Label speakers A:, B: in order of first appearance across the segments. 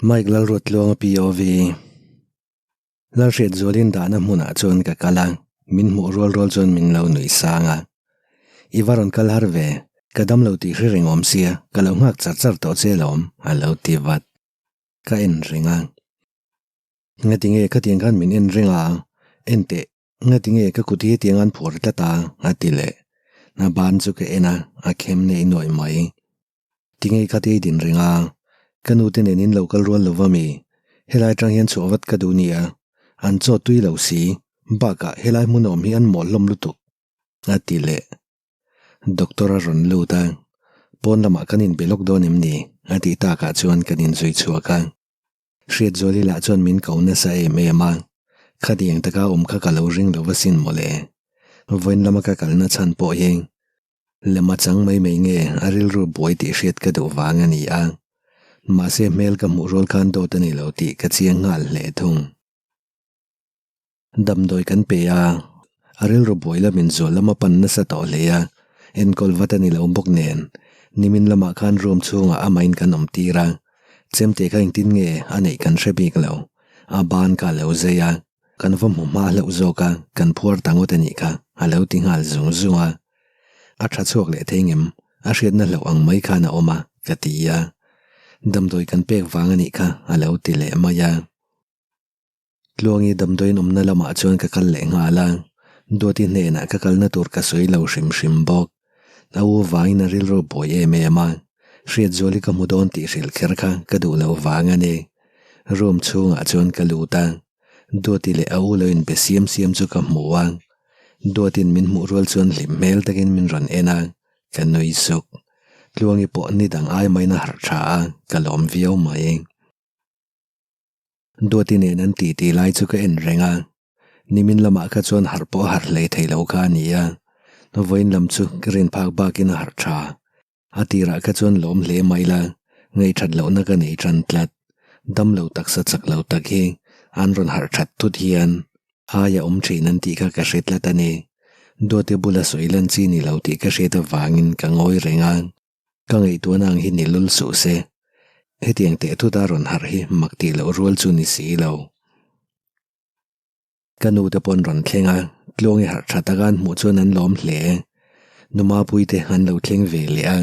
A: Mike Lalruattluanga POV. Lalhriat zualin dahna hmunah chuan ka kal a, min hmuh rual rual chuan min lo nuih sang a. I va rawn kal har ve, ka dam lo tih hre reng awm sia, ka lo nghak char char tawh che lawm, a lo ti vat. Ka en reng a. Ngatinge khatiang khan min en reng a, en teh, ngatinge ka kut hi hetiang an phuar tlat a, a ti leh. A ban chu ka en a, a khem nei nuaih mai. Tinge ka tei din reng a, ka nu te nen in lo kal rual lo va mi? Helai atang hian chhuah vat ka duh nia, an chaw tui lo si, bakah helai hmun awm hi an mawl hlawm lutuk, a ti leh. Doctor a rawn lut a, pawn lamah kan inbe lawk dawn em ni? a tih takah chuan kan inzui chhuak a. Hriatzuali lah chuan min ko nasa em em a, khatiang taka awm kha ka lo ring lo va sin mawle. Vawiin lama ka kalna chhan pawh hi Lema chang mai mai nge a rilru buai tih hriat ka duh vang a ni a, mahse hmel ka hmuh rual khan dawt a ni lo tih ka chiang nghal hle thung. Damdawi kan pe a, a rilru buai lamin zual lama pan nasa tawh hle a, enkawl vat a ni lo bawk nen nimin lamah khan room chhungah amahin kan awm tir a, chemte kha engtin nge a neih kan hre bik lo, a ban ka lo zai a. Kan va hmu hma hlauh zawk a, kan phuar ta ngawt a nih kha, a lo ti nghal zung zung a. A tha chhuak leh thei ngem, a hriatna hlauh ang mai khan a awm a, ka ti a. Damdawi kan pek vang a nih kha, a lo ti leh mai a. Tluangi damdawiin awmna lamah chuan ka kal leh nghal a, Duati hnenah ka kalna tur ka sawi lo hrim hrim bawk. A u vangin a rilru buai em em a, Hriatzuali ka hmu dawn tih hrilh kher kha ka duh loh vang a ni. Room chhungah chuan ka lut a, Duati leh a u lo inbe siam siam chu ka hmu a. Duatin min hmuh rual chuan hlim hmel takin min rawn en a, ka nui suk. Tluangi pawh ni dang ai maiin a harh tha a, ka lawm viau mai. Duati nen an titi lai chu ka en reng a, nimin lamah kha chuan harh pawh a harh hlei thei lo kha a ni a, vawiin lam chu ka rin phak bakin a harh tha. A tirah kha chuan lawm hle mai la, ngaihthat lohna ka nei tan tlat. Dam lo taksa chak lo tak hi an rawn harh that thut hian aia awm thin an tih kha ka hre tlat a ni. Duate bula sawi lan chi ni lo tih ka hriat avangin ka ngawi reng a, ka ngaihtuahna ang hi ni lul suh se. Hetiang teh thut a rawn harh hi mak tih loh rual chu ni si lo. Ka nu te pawn rawn thleng a, Tluangi harh tha taka an hmuh chuan an lawm hle. Numapui te an lo thleng ve leh a.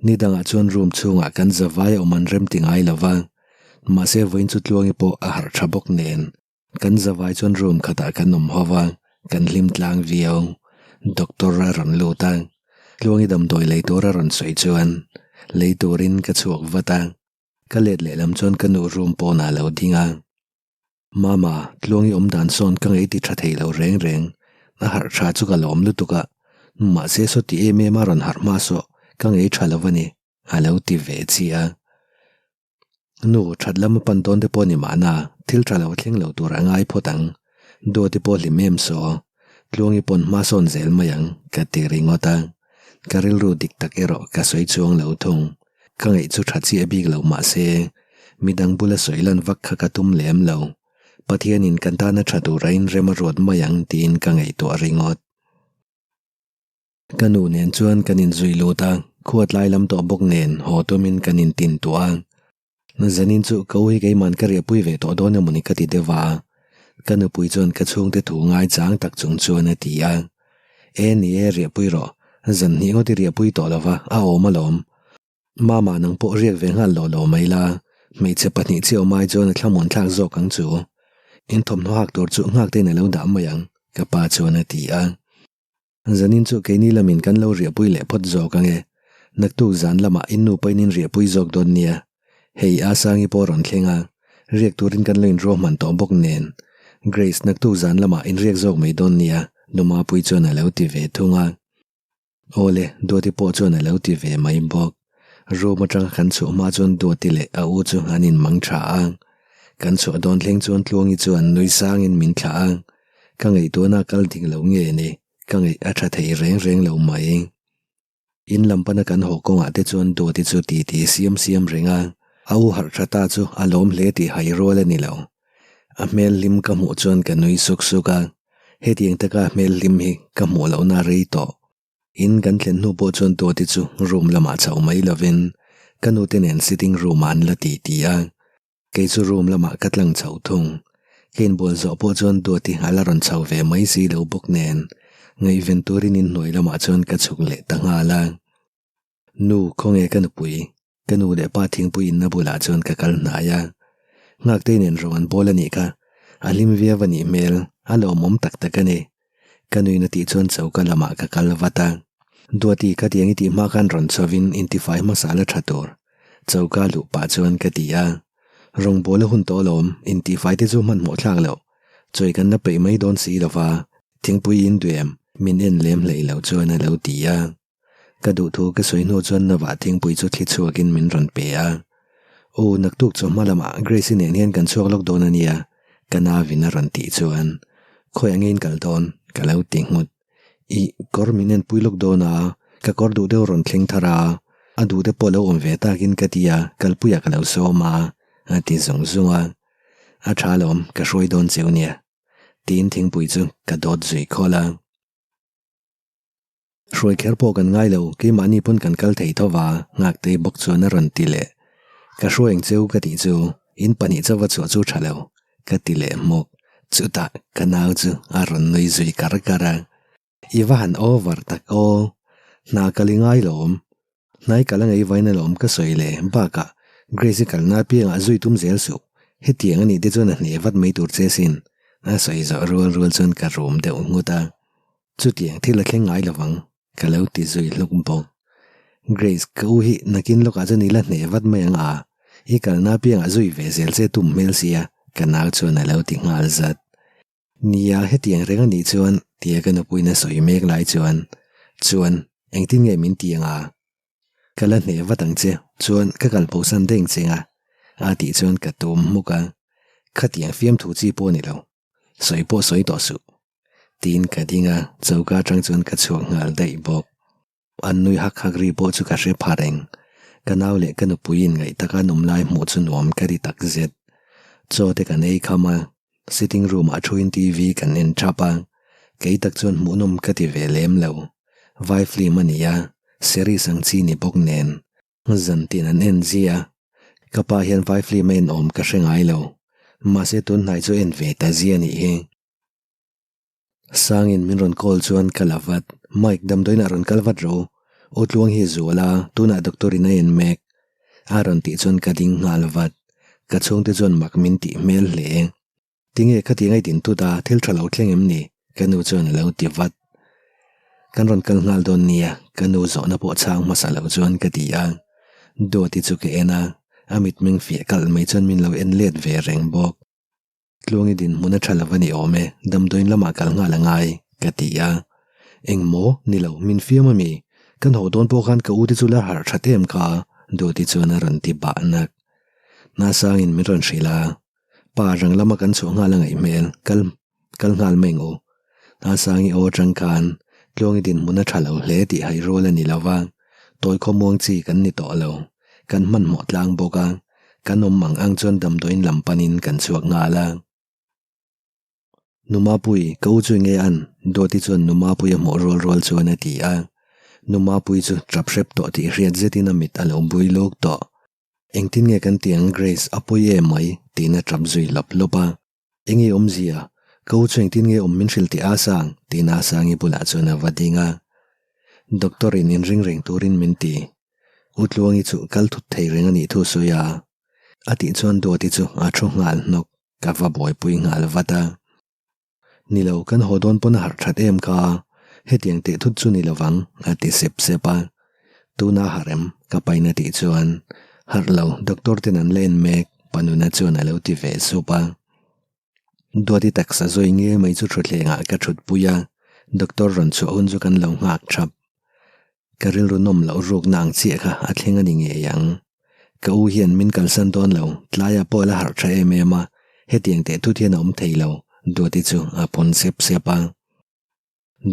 A: Ni dangah chuan room chhungah kan zavai a awm an rem ti ngai lo va. Mahse vawiin chu Tluangi pawh a harh tha bawk nen. Kan zavai chuan room khatah kan awm ho va, kan hlim tlang viau. Doctor a rawn lut a, Tluangi damdawi lei tur a rawn sawi chuan lei turin ka chhuak vat a. Ka let lehlam chuan ka nu room pawnah a lo ding a. Mama, Tluangi awm dan sawn ka ngei ti tha thei lo reng reng. A harh tha chu ka lawm lutuk a, mahse saw ti em em a rawn harh hma saw ka ngei tha lo a ni, a lo ti ve chiah a. Nu, that lam a pan dawn te pawh ni mahna, thil tha lo thleng lo tur a ngai phawt ang. Duati pawh hlim em saw, Tluangi pawn hma sawn zel mai ang, ka ti ringawt a. Ka rilru dik tak erawh ka sawi chuang lo thung. Ka ngaih chu tha chiah bik lo mahse, midang bula sawi lan vak kha ka tum lem lo. Pathianin kan tana tha tur a inrem a ruat mai ang tiin ka ngaihtuah ringawt. Ka nu nen chuan kan inzui lut a, khua tlai lam tawh bawk nen haw tumin kan intin tuah a. Zanin chu ka u hi keiman ka riahpui ve tawh dawn emawni ka ti deuh a, ka nupui chuan ka chhungte thu ngaichang tak chung chuan a ti a. E ni e riahpui rawh, zan hnih ngawt i riahpui tawh lova a awm alawm. Mama nang pawh riak ve nghal lo lo mai la, hmeichhe pahnih chiah awm ai chuan a thlamuan thlak zawk ang chu. In thawmhnaw hak tur chu nghak tein a lo dah mai ang, ka pa chuan a ti a. Zanin chu keini lamin kan lo riahpui leh phawt zawk ang e. Naktuk zan lamah in nu pawhin in riahpui zawk dawn nia. Hei a Sangi pawh rawn thleng a, riak turin kan lo inruahman tawh bawk nen. Grace naktuk zan lamah in riak zawk mai dawn nia, nu Mapui chuan a lo ti ve thung a. Awle, Duati pawh chuan a lo ti ve mai bawk. Room atanga kan chhuah hma chuan Duati leh a u chu an inmang tha a. Kan chhuah dawn thleng chuan Tluangi chuan nui sangin min thlah a. Ka ngaihtuahna a kal dik lo nge ni, ka ngaih a tha thei reng reng lo mai. In lam pana kan haw kawngah te chuan Duati chu titi siam siam reng a, a u harh tha ta chu a lawm hle tih hai rual a ni lo. A hmel hlim ka hmuh chuan ka nui suk suk a, hetiang taka a hmel hlim hi ka hmuh lohna a rei tawh. In kan thlen hnu pawh chuan Duati chu room lamah chho mai lovin ka nute nen sitting room ah an la titi a. Kei chu room lamah ka tlang chho thung. Ka inbual zawh pawh chuan Duati a la rawn chho ve mai si lo bawk nen, ngaihven turin inhnuai lamah chuan ka chhuk leh ta nghal a. Nu, khawnge ka nupui? Ka nu leh pa thingpui inna bulah chuan ka kal hnai a. Nghaktei nen ro an bawl a nih kha. A hlim viau a nih hmel, a lawmawm tak tak a ni. Ka nuin a tih chuan choka lamah ka kal vat a. Duati ka tiang i tih hma khan rawn chhovin intifai hmasa la tha tur. Choka luh pah chuan ka ti a. Rawngbawla hun tawh alawm, intifai te chu hmanhmawh thlak loh. Chawi kan la peih mai dawn si lova, thingpui in duem, min en lem hleih loh chuan a lo ti a. Ka duhthu ka sawi hnu chuan Nova thingpui chu thli chhuakin min rawn pe a. Aw, naktuk chu hma lamah Grace-i nen hian kan chhuak lawk dawn a nia, ka navin a rawn tih chuan khawiah nge in kal dawn? ka lo ti nghut. Ih, kawr min enpui lawk dawn a, ka kawr duh deuh rawn thleng thar a, a duh te pawh lo awm ve takin ka ti a, kalpuiah ka lo sawm a, a ti zung zung a. A tha alawm, ka hruai dawn cheu nia, tiin thingpui chu ka dawt zui khawl a. Hruai kher pawh kan ngai lo, keimahni pawn kan kal thei tho va, Ngaktei bawk chuan a rawn ti leh. Ka hruai ang cheu ka tih chu, in pahnih chauva chhuah chu tha lo, ka ti leh hmawk. Chutah ka nau chu a rawn nui zui kar kar a. I va han over tak aw, hna kal i ngai lawm. Hnai kal a ngei vain alawm ka sawi leh bakah Grace-i kalna apiangah zui tum zel suh, hetiang a nih te chuan a hneh vat mai tur che sin, a sawi zawh rual rual chuan ka rum deuh nghut a. Chutiang thil a thleng ngai lovang, ka lo ti zui hluk bawk. Grace, ka u hi nakin lawkah chuan i la hneh vat mai ang a, i kalna apiangah zui ve zel che tum hmel sia, ka nau chuan a lo ti nghal zat. Nia, hetiang reng a nih chuan, tia ka nupuiin a sawi mek lai chuan, chuan, engtin nge min ti ang a? Ka la hneh vat ang che, chuan ka kal bosan deng cheng a, a tih chuan ka tum hmuk a. Khatiang fiamthu chi pawh a ni lo. Sawi pawh sawi tawh suh. Tiin ka ding a, choka atang chuan ka chhuak nghal daih bawk. An nui hak hak ri pawh chu ka hre pha reng. Ka nau leh ka nupui in ngaih taka an awm lai hmuh chu nuam ka ti tak zet. Chaw te kan ei kham a, sitting room ah thuin TV kan en thap a, kei tak chuan hmuhnawm ka ti ve lem lo. Vai film a ni a, series ang chi ni bawk nen. Zantin an en zia. Ka pa hian vai film a en awm ka hre ngai lo. Mahse tun hnai chu en ve ta zia nih hi. Sangin min rawn call chuan ka la vat. Mike damdawiinah rawn kal vat rawh u. Aw tluang hi zual a, tunah doctor in a en mek. A rawn tih chuan ka ding nghal vat. Ka chhungte chuan mak min tih hmel hle. Tinge khatiang a i din tut a, thil tha lo thleng em ni? Ka nu chuan a lo ti vat. Kan rawn kal nghal dawn nia, ka nu zawhna pawh chhang hmasa lo chuan ka ti a. Duati chu ka en a, a mitmeng fiah kalh mai chuan min lo en let ve reng bawk. Tluangi dinhmun a tha lo a ni awm e, damdawiin lamah kal nghal a ngai, ka ti a. Engmaw? Ni lo, min fiam a mi? Kan haw dawn pawh khan ka u te chu la harh that em kha, Duati chuan a rawn ti bah nak. Nasangin min rawn hrilh a, Pa rang lama kan chhuah nghal a ngaih hmel, kal kal nghal mai ang u. Nasangi aw atang khan Tluangi dinhmun a tha lo hle tih hai rual a ni lo va, tawi khawmuang chi kan ni tawh lo, kan hmanhmawh tlang bawk a. Kan awm ang ang chuan damdawiin lam panin kan chhuak nghal a. Numapui, ka u chu nge an? Duati chuan Numapui a hmuh rual rual chuan a ti a. Numapui chu tap hrep tawh tih hriat zetin a mit a lo bui luk tawh. Engtin nge kan tih ang Grace, a pawi em mai? tiin a tap zui lawp lawp a. Enge awmzia? Ka u chu engtin nge awm min hrilh tih a sang? tiin a sangi bulah chuan a va ding a. Doctor in inring reng turin min ti. U Tluangi chu kal thut thei reng a nih thu sawi a. A tih chuan Duati chu a thu nghal hnawk, ka va buaipui nghal vat a. Ni lo, kan haw dawn pawn a harh that em kha, hetiang teh thut chu ni lovang, a ti sep sep a. Tuna harh em? ka pain a tih chuan, Harh lo, doctor ten an la en mek, Panuna chuan a lo ti ve sup a. Duati taksa zawi nge mai chu thutthlengah ka thutpui a, doctor rawn chhuah hun chu kan lo nghak thap. Ka rilru nawm loh rukna ang chiah kha a thleng a ni ngei ang. Ka u hian min kalsan dawn lo, tlaiah pawh a la harh tha em em a, hetiang teh thut hian a awm thei lo, Duati chu a pawn sep sep a.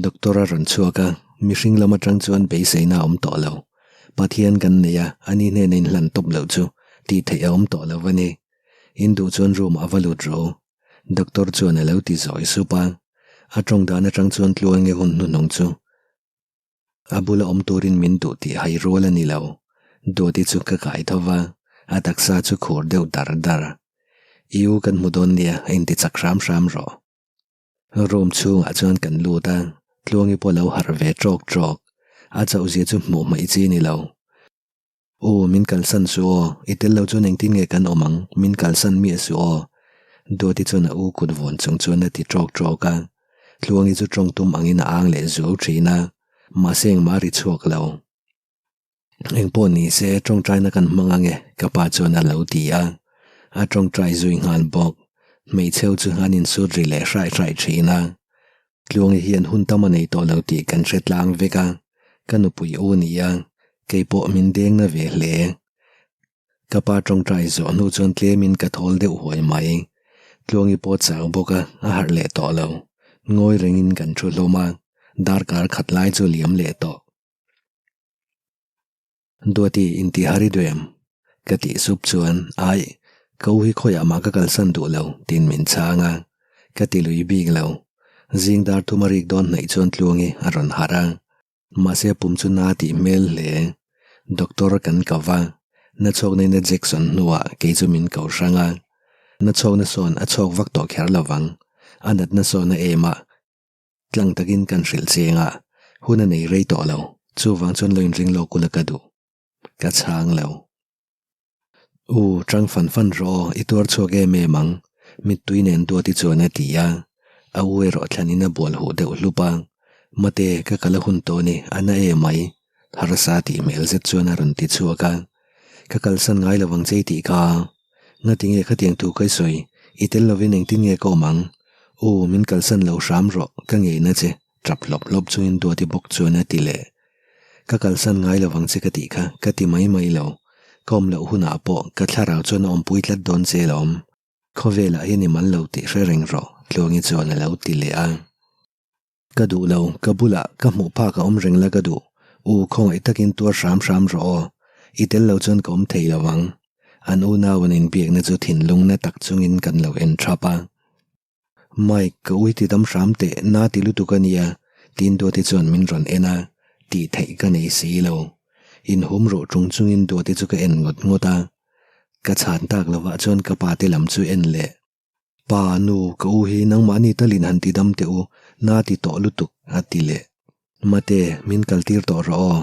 A: Doctor a rawn chhuak a, mihring lam atang chuan beiseina a awm tawh lo. Pathian kan nei a, ani hnena inhlan tawp loh chu tih theih a awm tawh lo a ni. In duh chuan room ah va lut rawh u. Doctor chuan a lo ti zawi sup a, a tawng dan atang chuan tluange hun hnuhnung chu A bula awm turin min duh tih hai rual a ni lo. Duati chu ka kai tho va, a taksa chu khur deuh dar dar. I u kan hmu dawn nia a inti chak hram hram rawh. Room chhungah chuan kan lut a, Tluangi pawh lo harh ve trawk trawk. A chauh zia chu hmuh hmaih chi ni lo. U, min kalsan suh aw, i tel lo chuan engtin nge kan awm ang, min kalsan miah suh aw. Duati chuan a u kut vawn chung chuan a ti trawk trawk a. Tluangi chu tawng tum angin a ang leh zuau thin a, mahse engmah a ri chhuak lo. Engpawh ni se tawngtaina kan hmang ange ka pa chuan a lo ti a, a tawngtai zui nghal bawk. Hmeichheu chu an insut ri leh hraih hraih thin a. Tluangi hian hun tam a nei tawh lo tih kan hre tlang vek a, ka nupui u ni a, kei pawh min deng na ve hle. Ka pa tawngtai zawh hnu chuan tlemin ka thawl deuh huai mai. Tluangi pawh chau bawk a, a harh leh tawh lo. Ngawi rengin kan thu hlawm a, darkar khat lai chu liam leh tawh. Duati inti hari duem? Ka tih sup chuan, Aih, ka u hi khawiah mah ka kalsan duh lo, tiin min chhang a. Ka ti lui bik lo. Zing dar thum a rik dawn hnaih chuan Tluangi a rawn harh a. Mahse pum chu na tih hmel hle. Doctor kan ko va, na chhawkna in a Jackson hnuah kei chu min ko hrang a. Na chhawkna sawn a chhawk vak tawh kher lo vang. A natna sawn a em a. Tlang takin kan hrilh cheng a, hun a nei rei tawh lo, chuvang chuan lo inring lawk ula ka duh. Ka chhang lo. U, tang fan fan rawh aw, i tuar chhuak em em ang, mittui nen duati chuan a ti a. A u erawh thlanin a bual huh deuh hlup a. Mate, ka kal a hun tawh ni, a na em mai. Harsa tih hmel zet chuan a rawn ti chhuak a. Ka kalsan ngai lo ang che i tih kha. Ngatinge khatiang thu ka i sawi, i tel lovin engtin nge ka awm ang? U, min kalsan lo hram rawh, ka ngeina che, tap hlawp hlawp chungin Duati bawk chuan a ti leh. Ka kalsan ngai lovang che ka tih kha, ka ti mai mai lo. Ka awm loh hunah pawh ka thlarau chuan a awmpui tlat dawn che lawm. Khawvelah hian i mal lo tih hre reng rawh, Tluangi chuan a lo ti leh a. Ka duh lo, ka bulah ka hmuh phak a awm reng la ka duh, u khawngaih takin tuar hram hram rawh aw, i tel lo chuan ka awm thei lo ang. An unau an inbiakna chu thinlung na tak chungin kan lo en thap a. Mike, ka ui ti dam hram teh, na ti lutuk a nia, tiin Duati chuan min rawn en a, tih theih ka nei si lo. Inhum ruh ṭung chungin Duati chu ka en ngawt ngawt a. Ka chhan tak lovah chuan ka pa te lam chu en leh. Pa, nu, ka u hi nangmahni talin han ti dam teh u, na ti tawh lutuk, a ti leh. Mate, min kaltir tawh rawh aw.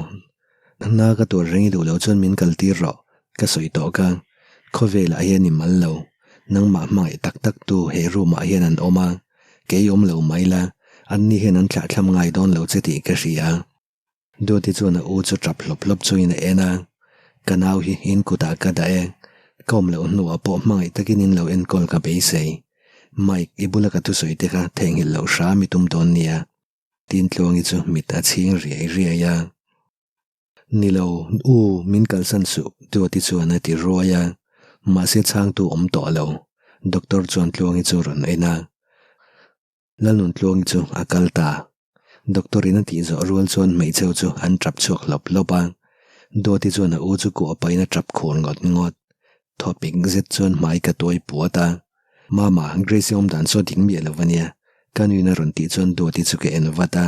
A: Na ka tuar reng i duh loh chuan min kaltir rawh, ka sawi tawh ka. Khawvelah hian i mal lo. Nangmah hmangaih tak tak tu he room ah hian an awm a, kei awm lo mai la, anni hian an thlahthlam ngai dawn lo che tih ka hria. Duati chuan a u chu tap hlawp hlawp chungin a en a, Ka nau hi in kutah ka dah e, ka awm loh hnuah pawh hmangaih takin in lo enkawl ka beisei. Mike, i bula ka thusawi te kha theihnghilh loh hram i tum dawn nia. Tin Tluangi chu mit a chhing riai riai a. Ni lo, u, min kalsan suh, Duati chuan a ti ruai a. Mahse chhangtu awm tawh lo, Doctor chuan Tluangi chu rawn en a. Lalnun Tluangi chu a kal ta. Doctor in a tih zawh rual chuan hmeichheu chu an tap chhuak hlawp hlawp a. Duati chuan a u chu kuah pahin a tap khur ngawt ngawt. Thawpik zet chuan hmai ka tuai puat a. Mama, Grace-i awm dan saw dik miah lo a nia, ka nuin a rawn tih chuan Duati chu ka en vat a.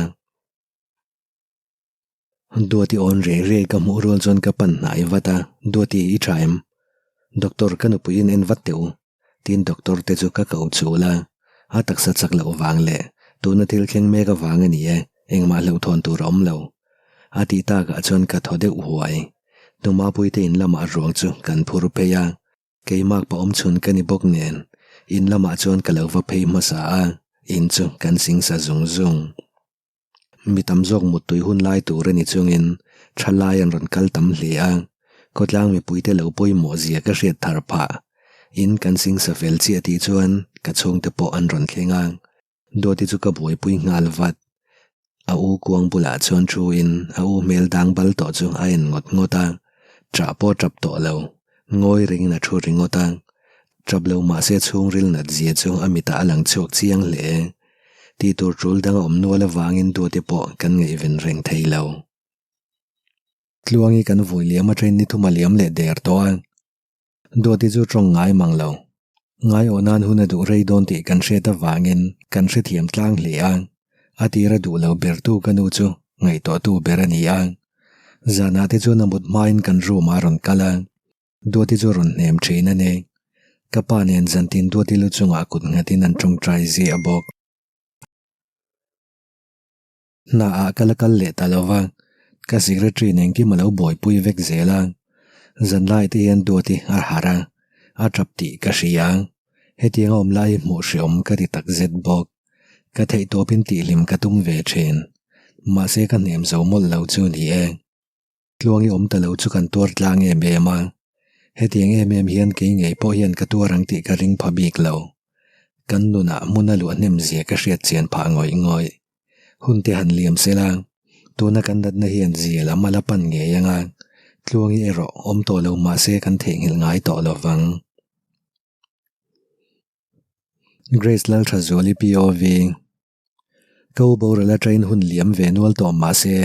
A: Duati awn rei rei ka hmuh rual chuan ka pan hnai vat a, Duati i tha em? Doctor ka nupuiin en vat teh u, tiin doctor te chu ka ko chul a, a taksa chak loh vang leh tuna thil thleng mek avang a ni e, engmah hlauhthawn tur a awm lo. A tih takah chuan ka thaw deuh huai. Tumahpuite in lamah ruang chu kan phur phei a, Keimak pa awm chhun ka ni bawk nen in lamah chuan ka lo va phei hmasa a, in chu kan singsa zung zung. Mi tam zawk muttui hun lai tur a ni chungin thalai an rawn kal tam hle a, khawtlang mipuite lo pawimawh zia ka hriat thar phah. In kan singsa fel chiah tih chuan ka chhungte pawh an rawn thleng a, Duati chu ka buaipui nghal vat. A u kuang bulah chuan thu in a u hmel dang bal tawh chu a en ngawt ngawt a, ṭah pawh ṭap tawh lo, ngawi ringin a thu ringawt a. Ṭap lo mahse chhungril nat zia chu a mitah a lang chhuak chiang hle. Tih tur ṭul dang a awm nual avangin Duati pawh kan ngaihven reng thei lo. Tluangi kan vui liam aṭain ni thum a liam leh der tawh a. Duati chu ṭawng ngai mang lo. Ngaiawh nan hun a duh rei dawn tih kan hriat avangin kan hrethiam tlang hle a. A tira duh lo bertu ka nu chu ngaihtuahtu ber a ni a. Zanah te chuan a mut hmain kan room ah a rawn kal a. Duati chu rawn hnem thin a ni. Ka pa nen zantin duati lu chungah kut nghatin an tawngtai ziah bawk. Hna ah ka la kal leh ta lo va, ka secretary nen kim a lo buaipui vek zel a. Zanlai te hian duati a harh a, a tap tih ka hria. Hetiang a awm lai hi hmuh hreawm ka ti tak zet bawk. Ka theihtawpin tihhlim ka tum ve thin. Mahse ka hnem zo mawlh lo chu ni e. Tluang i awm ta lo chu kan tuar tlang em em a. Hetiang em em hian kei ngei pawh hian ka tuar ang tih ka ring pha bik lo. Kan nunah hmun a luah hnem zia ka hriat chian phah ngawih ngawih. Hun te han liam sela, tuna kan natna hian zia lam a la pan ngei ang a, Tluangi erawh awm tawh lo mahse kan theihnghilh ngai tawh lo vang. Grace Lalthazuali POV. Ka u boral atangin hun liam ve nual tawh mahse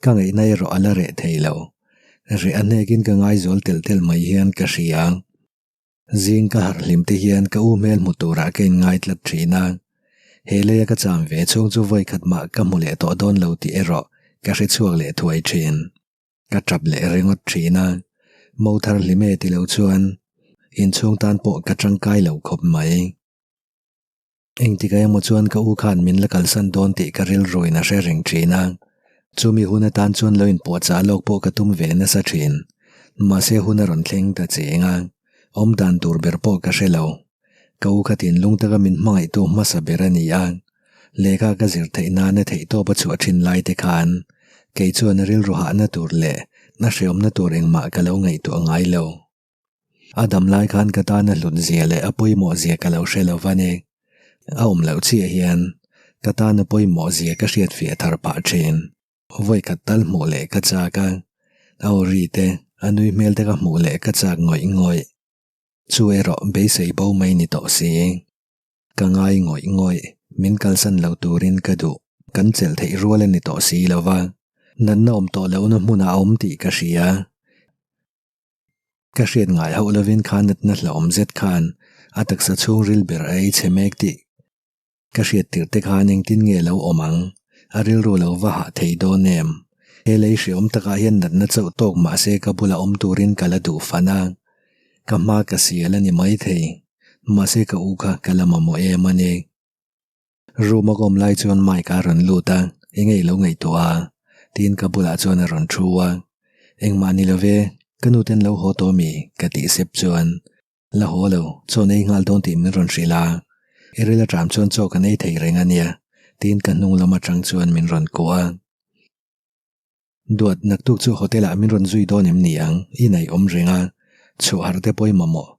A: ka ngaihna erawh a la reh thei lo. Reh a hnekin ka ngaizual telh telh mai hian ka hria. Zing ka harh hlim te hian ka u hmel hmu turah ka inngai tlat thin a. He leia ka cham ve chhung chu vawi khat mah ka hmu leh tawh dawn lo tih erawh ka hre chhuak leh thuai thin. Ka tap leh ringawt thin a, mo thar hlim e ti lo chuan inchhung tan pawh ka tangkai lo khawp mai. Engtikah emaw chuan ka u khan min la kalsan dawn tih ka rilruin a hre reng thin a, chumi hun atan chuan lo inpuahchah lawk pawh ka tum ve nasa thin. Mahse hun a rawn thleng ta cheng a, awm dan tur ber pawh ka hre lo. Ka u kha thinlung taka min hmangaihtu hmasa ber a ni a, lehkha ka zir theih nana theihtawp a chhuah thin lai te khan kei chuan a rilru hahna tur leh a hreawmna tur engmah ka lo ngaihtuah ngai lo. A dam lai khan ka tana hlut zia leh a pawimawh zia ka lo hre lo va ni. A awm loh chiah hian ka tana pawimawh zia ka hriat fiah thar pah thin. Vawi khat tal hmuh leh ka chak a, a aw ri te, a nui hmel te ka hmuh leh ka chak ngawih ngawih. Chu erawh beisei bo mai ni tawh si. Ka ngai ngawih ngawih, min kalsan lo turin ka duh, kan chelh theih rual a ni tawh si lo va, natna awm tawh lohna hmunah a awm tih ka hria. Ka hriat ngai hauh lovin kha natna hlauhawm zet khan a taksa chhungril ber a ei chhe mek tih ka hriat tirh te khan engtin nge lo awm ang, a rilru lo va hah thei dawn em? He lei hriawm takah hian natna chauh tawk mah se ka bula awm turin ka la duh fan a, ka hma ka sial a ni maithei, mahse ka u kha ka la mamawh em a ni. Room a ka awm lai chuan Mike a rawn lut a, eng nge i lo ngaihtuah a? tiin ka bulah chuan a rawn thu a. Engmah ni lo ve, ka nu ten lo haw tawh mi? ka tih sep chuan, La haw lo, chaw nei nghal dawn tih min rawn hrilh a, i ril aṭam chuan chaw ka nei thei reng a nia, tiin ka hnung lam aṭang chuan min rawn kuah a. Duat, naktuk chu hotel ah min rawn zui dawn em ni ang? I naih awm reng a, chhuah harh te pawh i mamawh.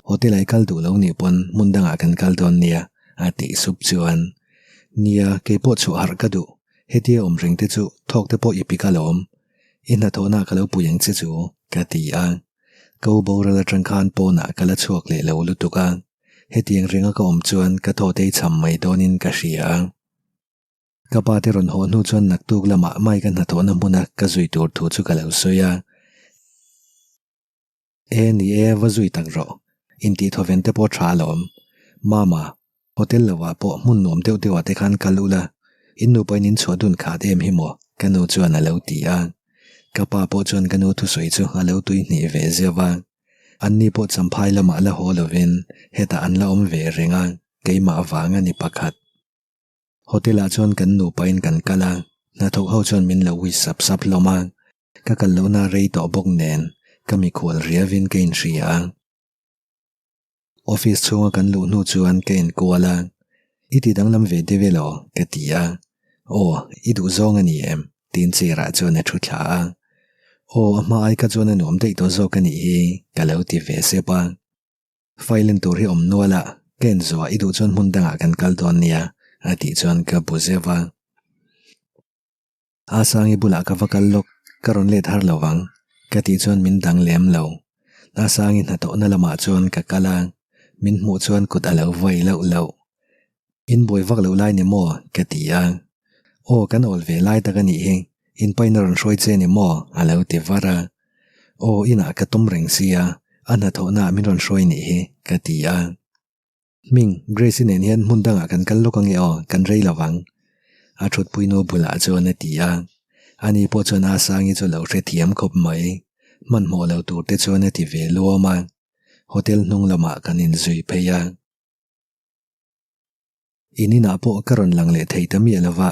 A: Hotel ah i kal duh lo nih pawn hmun dangah kan kal dawn nia, a tih sup chuan. Nia, kei pawh chhuah harh ka duh. Hetia awm reng te chu thawk te pawh i pik alawm. I hnathawhna ka lo pui ang che chu, ka ti a. Ka u boral atang khan pawnah ka la chhuak leh lo lutuk a. Hetiang renga ka awm chuan ka thaw te i cham mai dawnin ka hria. Ka pa te rawn haw hnu chuan naktuk lamah Mike-a hnathawhna hmuna ka zui tur thu chu ka lo sawi a. E ni e, va zui tak rawh. Intih thawven te pawh tha alawm. Mama, hotel lovah pawh hmun nuam deuh deuhah te khan kal ula, in nupain in chhuah dun khat em hi maw? ka nu chuan a lo ti a. Ka pa pawh chuan ka nu thusawi chu a lo tuihnih ve zeuh a. Anni pawh champhai lamah la haw lovin hetah an la awm ve reng a, keimah vang a ni pakhat. Hotel ah chuan kan nupa in kan kal a, hnathawk ho chuan min lo ui sap sap hlawm a, ka kal lohna rei tawh bawk nen ka mikhual riau in ka inhria a. Office chhunga kan luh hnu chuan ka inkual a, I ti danglam ve deuh elaw? ka ti a, Aw, i duh zawng a ni em? tiin chair ah chuan a thu thla a, Aw, a hma ai kha chuan a nuam daih tawh zawk a nih hi ka lo ti ve sep a. File en tur hi awm nual a, ka en zawh ah i duh chuan hmun dangah kan kal dawn nia a tih chuan ka bu zeuh a. A Sangi bulah ka va kal lawk, ka rawn let har lo vang ka tih chuan min dang lem lo. A Sangi hnathawhna lamah chuan ka kal a, min hmuh chuan kut a lo vawi lauh lauh. In buai vak loh lai ni maw? ka ti a. Aw kan awl ve lai tak a nih hi, in pain a rawn hruai che ni maw? a lo ti var a. Aw inah ka tum reng sia, a hnathawhna ah min rawn hruai nih hi, ka ti a. Hming, Grace-i nen hian hmun dangah kan kal lawk ange aw, kan rei lo vang. A thutpuinu bulah chuan a ti a. Ani pawh chuan a Sangi chu lo hrethiam khawp mai. Hmanhmawh lo tur te chuan a ti ve luam a. Hotel hnung lamah kan inzui phei a. In inah pawh ka rawn lang leh thei ta miah lova,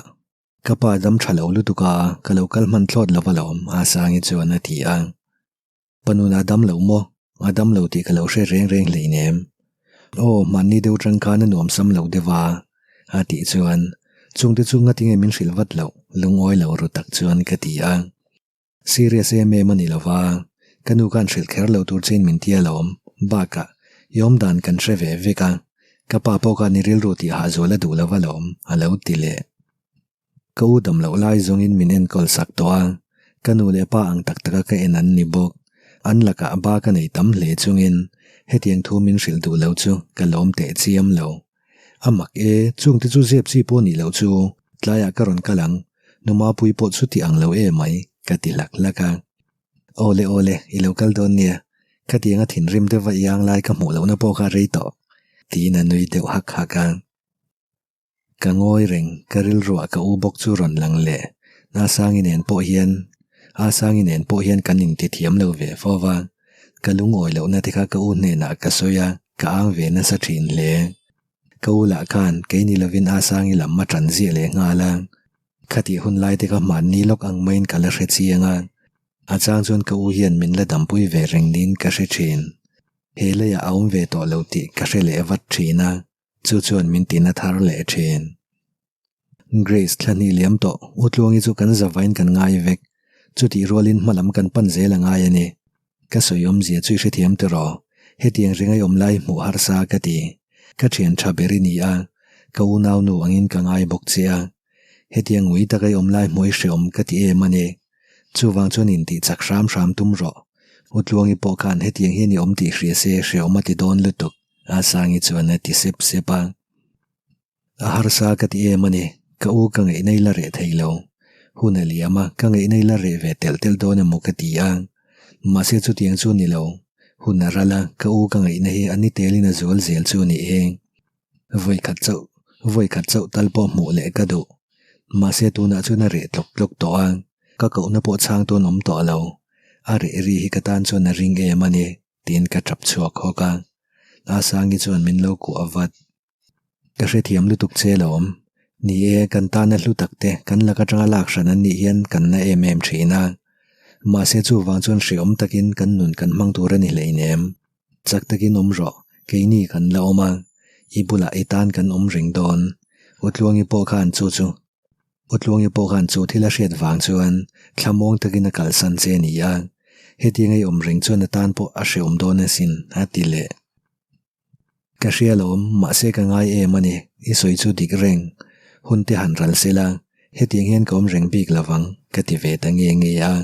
A: ka pa dam tha lo lutuk a, ka lo kal hman thlawt lova lawm, Asangi chuan a ti a. Pa nuna dam lo maw? A dam lo tih ka lo hre reng reng hleinem. Aw, hmanni deuh tang khan a nuam sam lo deuh a, a tih chuan chungte chu ngatinge min hrilh vat loh, lungawi lo ru tak chuan ka ti a. Serious em em a ni lova, ka nu khan hrilh kher lo tur chein min ti alawm. Bakah, i awm dan kan hre ve vek a, ka pa pawh khan i rilru tih hahzual a duh lo alawm, a lo ti leh. Ka u dam loh lai zawngin min enkawl sak tawh a, ka nu leh pa ang tak taka ka en an ni bawk. An lakah ba ka nei tam hle chungin hetiang thu min hrilh duh lo chu ka lawm teh chiam lo. A mak e, chungte chu zep chi pawh nih loh chu, tlaiah ka rawn kal ang, Numapui pawh chuti ang lo e mai, ka ti hlak hlak a. Awle awle, i lo kal dawn nia, khatianga thinrim deuha i ang lai ka hmuh lohna pawh kha rei tawh, tiin a nui deuh hak hak a. Ka ngawi reng, ka rilruah ka u bawk chu rawn lang leh, Asangi nen pawh hian, Asangi nen pawh hian kan intithiam lo ve fo va, ka lungawi lohna te kha ka u hnenah ka sawi a, ka ang ve nasa thin hle. Ka u lah khan kei ni lovin Asangi lam a tan ziah leh nghal a, khatih hun lai te kha hmanni lawk ang maiin ka la hre chiang a, a chang chuan ka u hian min la dampui ve reng niin ka hre thin. He leiah a awm ve tawh lo tih ka hre leh vat thin a, chu chuan min tina thar leh thin. Grace thla hnih liam tawh, U Tluangi chu kan zavain kan ngai vek, chutih rualin hmalam kan pan zel a ngai a ni. Ka sawi awmzia chu i hrethiam tiraw? Hetiang ringai awm lai hmuh harsa ka ti. Ka thian tha ber i ni a, ka unau nu angin ka ngai bawk che a. Hetiang ngui taka i awm lai hmuh i hreawm ka ti em a ni. Chuvang chuan intih chak hram hram tum rawh. U Tluangi pawh khan hetiang hian i awm tih hria se hreawm a ti dawn lutuk, Asangi chuan a ti sep sep a. A harsa ka ti em a ni, ka u ka ngaihna i la reh thei lo. Hun a liam a, ka ngaihna i la reh ve telh telh dawn emaw ka ti a. Mahse chutiang chu ni lo, hun a ral a, ka u ka ngaihna hi a ni telin a zual zel chu ni hi. Vawi khat chauh, vawi khat chauh tal pawh hmuh leh ka duh. Mahse tunah chuan a reh tlawk tlawk tawh a, ka kohna pawh chhang tuan awm tawh lo. A reh ri hi ka tan chuan a ring em a ni, tiin ka tap chhuak hawk a. Asangi chuan min lo kuah vat. Ka hrethiam lutuk che lawm. Ni e, kan tana hlu tak te kan lak atanga lak hran an nih hian kan na em em thin a. Mahse chuvang chuan hreawm takin kan nun kan hmang tur a ni hleinem. Chak takin awm rawh, keini kan la awm a, i bulah i tan kan awm reng dawn. Utluangi pawh khan chu chu Utluangi pawh khan chu thil a hriat vang chuan thlamawng takin a kalsan che a ni a, hetianga i awm reng chuan a tan pawh a hreawm dawn asin, a ti leh. Ka hria lawm, mahse ka ngai em a ni, i sawi chu dik reng. Hun te han ral se la, hetiang hian ka awm reng bik lo vang, ka ti ve ta nge nge a.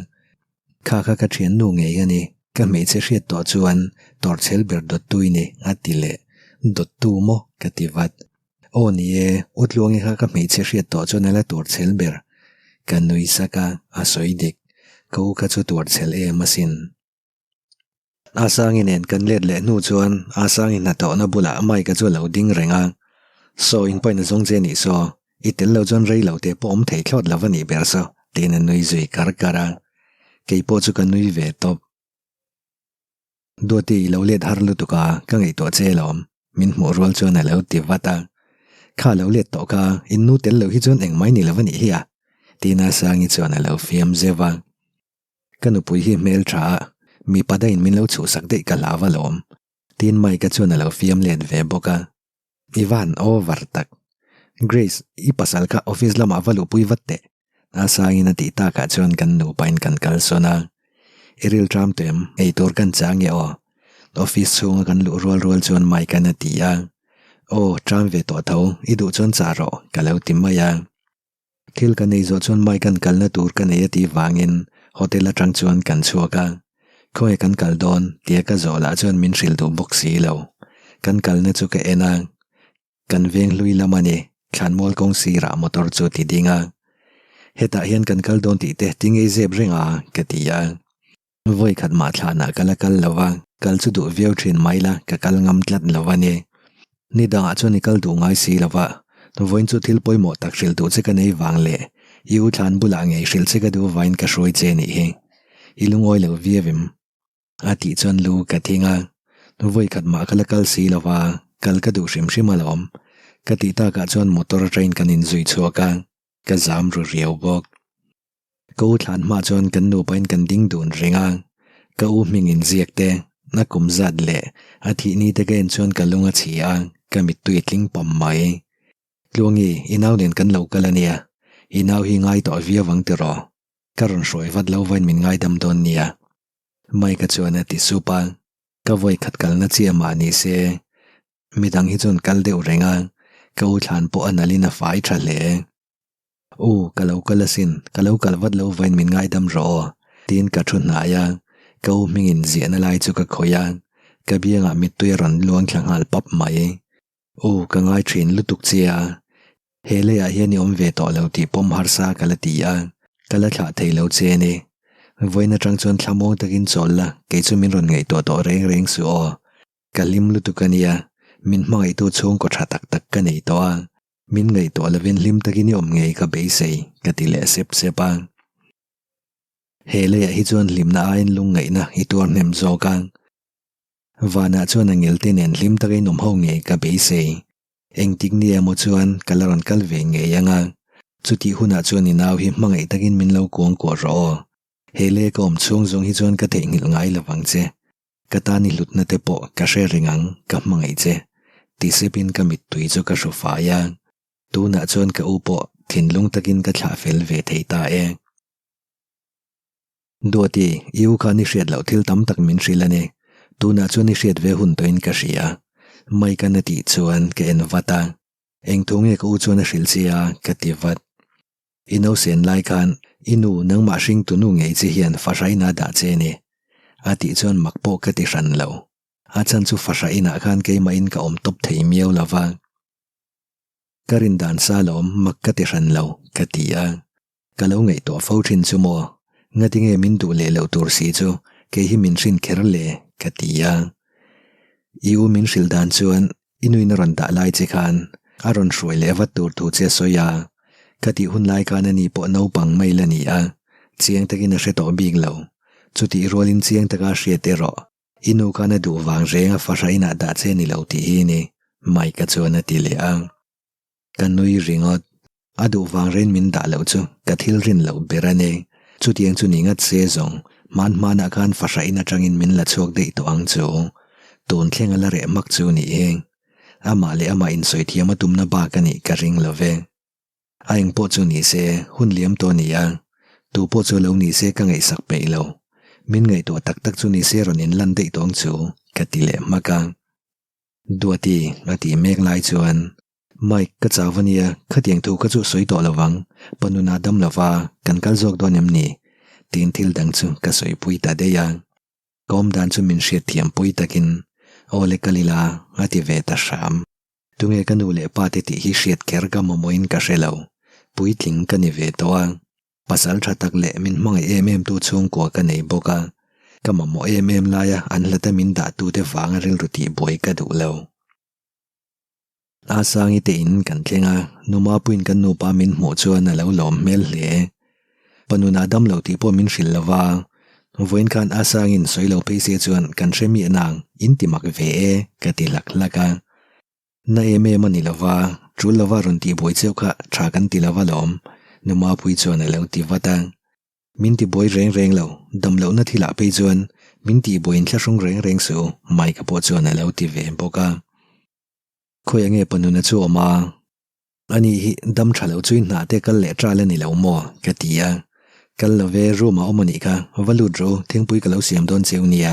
A: Kha kha ka thiannu ngei a ni, ka hmeichhe hriat tawh chuan tawrhchhel ber dawttu i ni, a ti leh. Dawttu maw? ka ti vat. Aw ni e, U Tluangi kha ka hmeichhe hriat tawh chuan a la tuarchhel ber. Ka nui sak a, a sawi dik. Ka u kha chu tuarchhel em asin. Asangi nen kan let leh hnu chuan Asangi hnathawhna bulah Mike-a chu a lo ding reng a, Saw inpaina zawng che nih saw, i tel lo chuan rei lo te pawh awm thei thlawt lo va nih ber saw, tiin a nui zui kar kar a. Kei pawh chu ka nui ve tawp. Duati i lo let har lutuk a, ka ngaihtuah che alawm, min hmuh rual chuan a lo ti vat a. Kha lo let tawh kha, in nu tel lo hi chuan engmai ni lo va nih hi a, tiin Asangi chuan a lo fiam zeuh a. Ka nupui hi hmel tha a, mipa daiin min lo chhuhsak daih ka hlau alawm. Tin Mike-a chuan a lo fiam let ve bawk a. I van over tak. Grace, i pasal kha office lamah va luhpui vat teh. A sangin a tih takah chuan kan nupain kan kalsawn a. I rilṭam tawh em? Eitur kan chang e aw. Office chhunga kan luh rual rual chuan Mike-a'n a ti a. Aw, ṭam ve tawh tho, i duh chuan chah rawh, ka lo ti mai a. Thil ka nei zawh chuan Mike-a'n kalna tur ka nei a tih vangin hotel atang chuan kan chhuak a, khawnge kan kal dawn tia ka zawh lah chuan min hrilh duh bawk si lo. Kan kalna chu ka en a, kan veng hlui lam a ni, thlanmual kawng sirah motor chu ti ding a, hetah hian kan kal dawn tih te ti ngei zep reng a ka ti a. Vawi khat mah thlanah ka la kal lo va, kal chu duh viau thin mai la, ka kal ngam tlat lo a ni. Ni dangah chuan i kal duh ngai si lo va, vawiin chu thil pawimawh tak hrilh duh che ka nei vang leh i u thlan bulah ngei hrilh che ka duh vain ka hruai che nih hi. I lungawi lo viau em? A tih chuan lu ka thing a. Vawi khat mah ka la kal si lo va, kal ka duh hrim hrim alawm. Ka tih takah chuan motor atangin kan inzui chhuak a, ka zam ru riau bawk. Ka u thlan hma chuan kan nupain kan ding dun reng a, ka u hming inziak te, a kum zat leh a thih ni te ka en chuan ka lung a chhi a, ka mittui a tling pawm mai. Tluangi, i nau nen kan lo kal a nia, i nau hi ngai tawh viau ang tiraw? Ka rawn hruai vat lo vain min ngaidam dawn nia. Mike-a chuan a ti sup a, ka vawi khat kalna chiah mah ni se, midang hi chuan kal deuh reng a, ka u thlan pawh a nalhin a fai tha hle. U, ka lo kal asin, ka lo kal vat lo vain min ngaidam rawh aw, tiin ka thu hnai a, ka u hmingin ziahna lai chu ka khawih a, ka biangah mittui a rawn luang thla nghal pap mai. U, ka ngai thin lutuk che a, he leiah hian i awm ve tawh lo tih pawm harsa ka la ti a, ka la thlah thei lo che a ni. Vawiin atang chuan thlamuang takin chawl la, kei chu min rawn ngaihtuah tawh reng reng suh aw. Ka hlim lutuk a nia, min hmangaihtu chhungkaw tha tak tak ka nei tawh a, min ngaihtuah lovin hlim takin i awm ngei ka beisei, ka ti leh sep sep a. He leiah hi chuan hlimna aiin lungngaihna i tuar hnem zawk a. Vanah chuan a ngelte nen hlim taka in awm ho ngei ka beisei. Engtik ni emaw chuan ka la rawn kal ve ngei ang a, chutih hunah chuan i nau hi hmangaih takin min lo kuangkuah rawh aw. He lei ka awm chhung zawng hi chuan ka theihnghilh ngai lo vang che. Ka tan i hlutna te pawh ka hre reng ang, ka hmangaih che. Ti sepin ka mittui chu ka hru fai a. Tunah chuan ka u pawh thinlung takin ka thlah fel ve thei ta e. Duati, i u khan i hriat loh thil tam tak min hrilh a ni. Tunah chuan i hriat ve hun tawhin ka hria. Mike-a'n a tih chuan ka en vat a. Eng thu nge ka u chuan a hrilh che a? ka ti vat. I nausen lai khan i nu nangmah hring tunu ngei che hian fahraina a dah che a ni. A tih chuan mak pawh ka ti hran lo. A chan chu fahra inah khan keimahin ka awm tawp thei miau lo va. Ka rin dan sa lawm mak ka ti hran lo, ka ti a. Ka lo ngaihtuah fo thin chu maw? Ngati nge min duh leh loh tur si chu kei hi min hrin kher le? ka ti a. I u min hrilh dan chuan i nuin a rawn dah lai che khan a rawn hruai leh vat tur thu che a sawi a. Ka tih hun lai khan ani pawh naupang mai la ni a, chiang takin a hre tawh bik lo. Chutih rualin chiang taka a hriat erawh I nu khan a duh vang reng a fahra inah dah che ni lo tih hi ni, Mike-a chuan a ti leh a. Ka nui ringawt. A duh vang reng min dah loh chu ka thil rin loh ber a ni. Chutiang chu ni ngat se zawng, hman hmanah khan fahra in atangin min la chhuak daih tawh ang chu. Tun thleng a la reh hmak chu ni hi. Amah leh amah insawi thiam a tumna bak a nih ka ring lo ve. A eng pawh chu ni se, hun liam tawh a ni a, tu pawh chu lo ni se ka ngaihsak peih lo. Min ngaihtuah tak tak chu ni se rawn inlan daih tawng chu, ka ti leh hmak a. Duati, a tih mek lai chuan, Mike, ka chau a nia, khatiang thu kha chu sawi tawh lo vang, pa nuna dam lo va, kan kal zawk dawn em ni? Tiin thil dang chu ka sawipui ta daih a. Ka awm dan chu min hriatthiampui takin, Aw le kal ila, a ti ve ta hram. Tunge ka nu leh pa te tih hi hriat kher ka mamawhin ka hre lo. Puitling ka ni ve tawh a. Pasal tha tak leh min hmangaih em em tu chhungkua ka nei bawk a. Ka mamawh em em laia an hlata min dah tute vanga rilru tih buai ka duh lo. A Sangi te in kan thleng a, nu Mapuiin kan nupa min hmuh chuan a lo lawm hmel hle. Pa nunah dam lo tih pawh min hrilh lo va, vawiin khan a sangin sawi lo phei se chuan kan hre miah nang, in ti mak ve e, ka ti hlak hlak a. Na em em a ni lo va, tul lova rawn tih buai cheuh kha tha kan ti lo va lawm, nu Mapuii chuan a lo ti vat a. Min ti buai reng reng lo, dam lohna thilah phei chuan min tih buaiin thlahrung reng reng suh u, Mike-a pawh chuan a lo ti ve bawk a. Khawiah nge pa nuna chu awm a? Ani hi dam tha lo chu i hnah te kal leh ṭal a ni lo maw? ka ti a. Kal lo ve, room ah awm a nih kha, va lut rawh u, thingpui ka lo siam dawn cheu nia.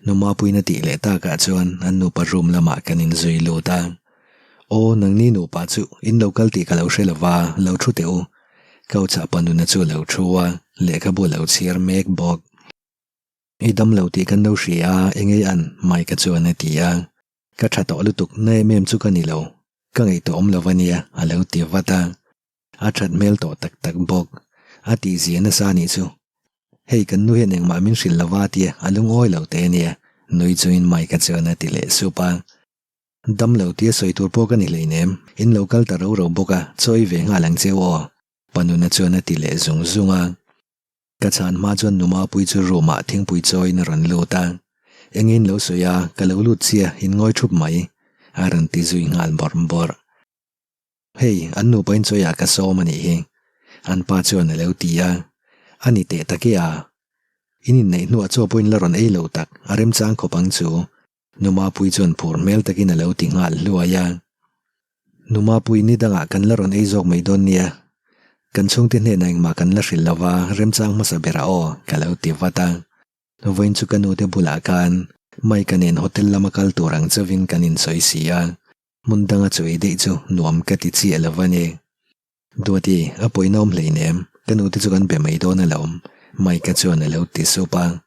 A: Nu Mapuiin a tih leh takah chuan an nupa room lamah kan inzui lut a. Aw, nangni nupa chu in lo kal tih ka lo hre lo va, lo thu teh u. Ka uchah pa nuna chu a lo thu a, lehkhabu a lo chhiar mek bawk. I dam lo tih kan lo hria a, engei an? Mike-a chuan a ti a. Ka tha tawh lutuk na em em chu ka ni lo, ka ngaihtuah awm lo a nia a lo ti vat a, a that hmel tawh tak tak bawk, a tih zia nasa anih chu. Hei kan nu hian engmah min hrilh lova tia a lungawi lo teh ania, nui chungin Mike-a chuan a ti leh sup a. Dam lo tia sawi tur pawh ka ni hleinem, in lo kal ta ro ro bawk a, chaw i ve nghal ang cheu aw, pa nuna chuan a ti leh zung zung a. Ka chhan hma chuan nu Mapuii chu room ah thingpui chawiin a rawn lut a. Eng in lo sawi a, ka lo lut chia, in ngawi thup mai, a rawn ti zui nghal bawrh bawrh. Hei, an nupa in chawiah ka sawm a nih hi, an pa chuan a lo ti a. A ni teh tak e a. In inneih hnuah chaw pawhin la rawn ei lo tak, a remchang khawp ang chu, Numapui chuan phur hmel takin a lo ti nghal hluai a. Numapui ni dangah kan la rawn ei zawk mai dawn nia. Kan chhungte hnenah engmah kan la hrilh lo va, remchang hmasa berah aw, ka lo ti vat a. Vawiin chu ka nute bulah khan Mike-a nen hotel lama kal tur ang chauhin kan insawi si a, hmun danga chawi daih chu nuam ka ti chiah lo va ni. Duati, a pawina awm hleinem, ka nute chu kan be mai dawn alawm, Mike-a chuan a lo ti sup a.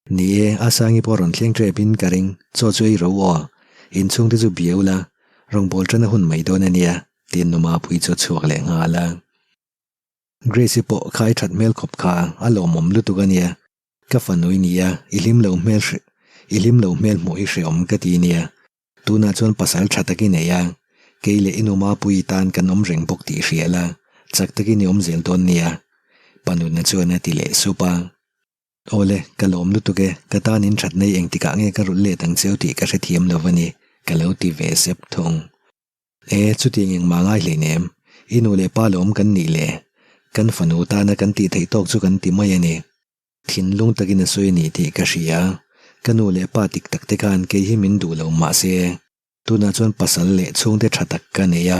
A: Ni e, a sangi pawh rawn thleng tep in ka ring, chaw chu ei ro aw, inchhung te chu biau la, rawngbâwl ṭan a hun mai dawn a nia, tiin nu Mapuii chu a chhuak leh nghal a. Grace-i pawh khai ṭhat hmel khawp kha a lawmawm lutuk a nia, ka fanu i nia, i hlim lo hmel hre, i hlim lo hmel hmuh hi hrehawm ka ti nia, tunah chuan pasal ṭha tak i nei a, kei leh i nu Mapuii tan kan awm reng bawk tih hria la, chak takin i awm zel dawn nia, pa nunna chuan a ti leh sup a. Awle, ka lawm lutuk e, ka tan in that nei engtikah nge ka rulh let ang cheu tih ka hrethiam lo a ni, ka lo ti ve sep thung. E, chutiang engmah ngai hleinem, i nu leh pa lawm kan nih le, kan fanu tana kan tih theih tawk chu kan ti mai a ni. Thinlung takin a sawi a ni tih ka hria, ka nu leh pa tik tak te khan kei hi min duh lo mahse, tunah chuan pasal leh chhungte tha tak ka nei a,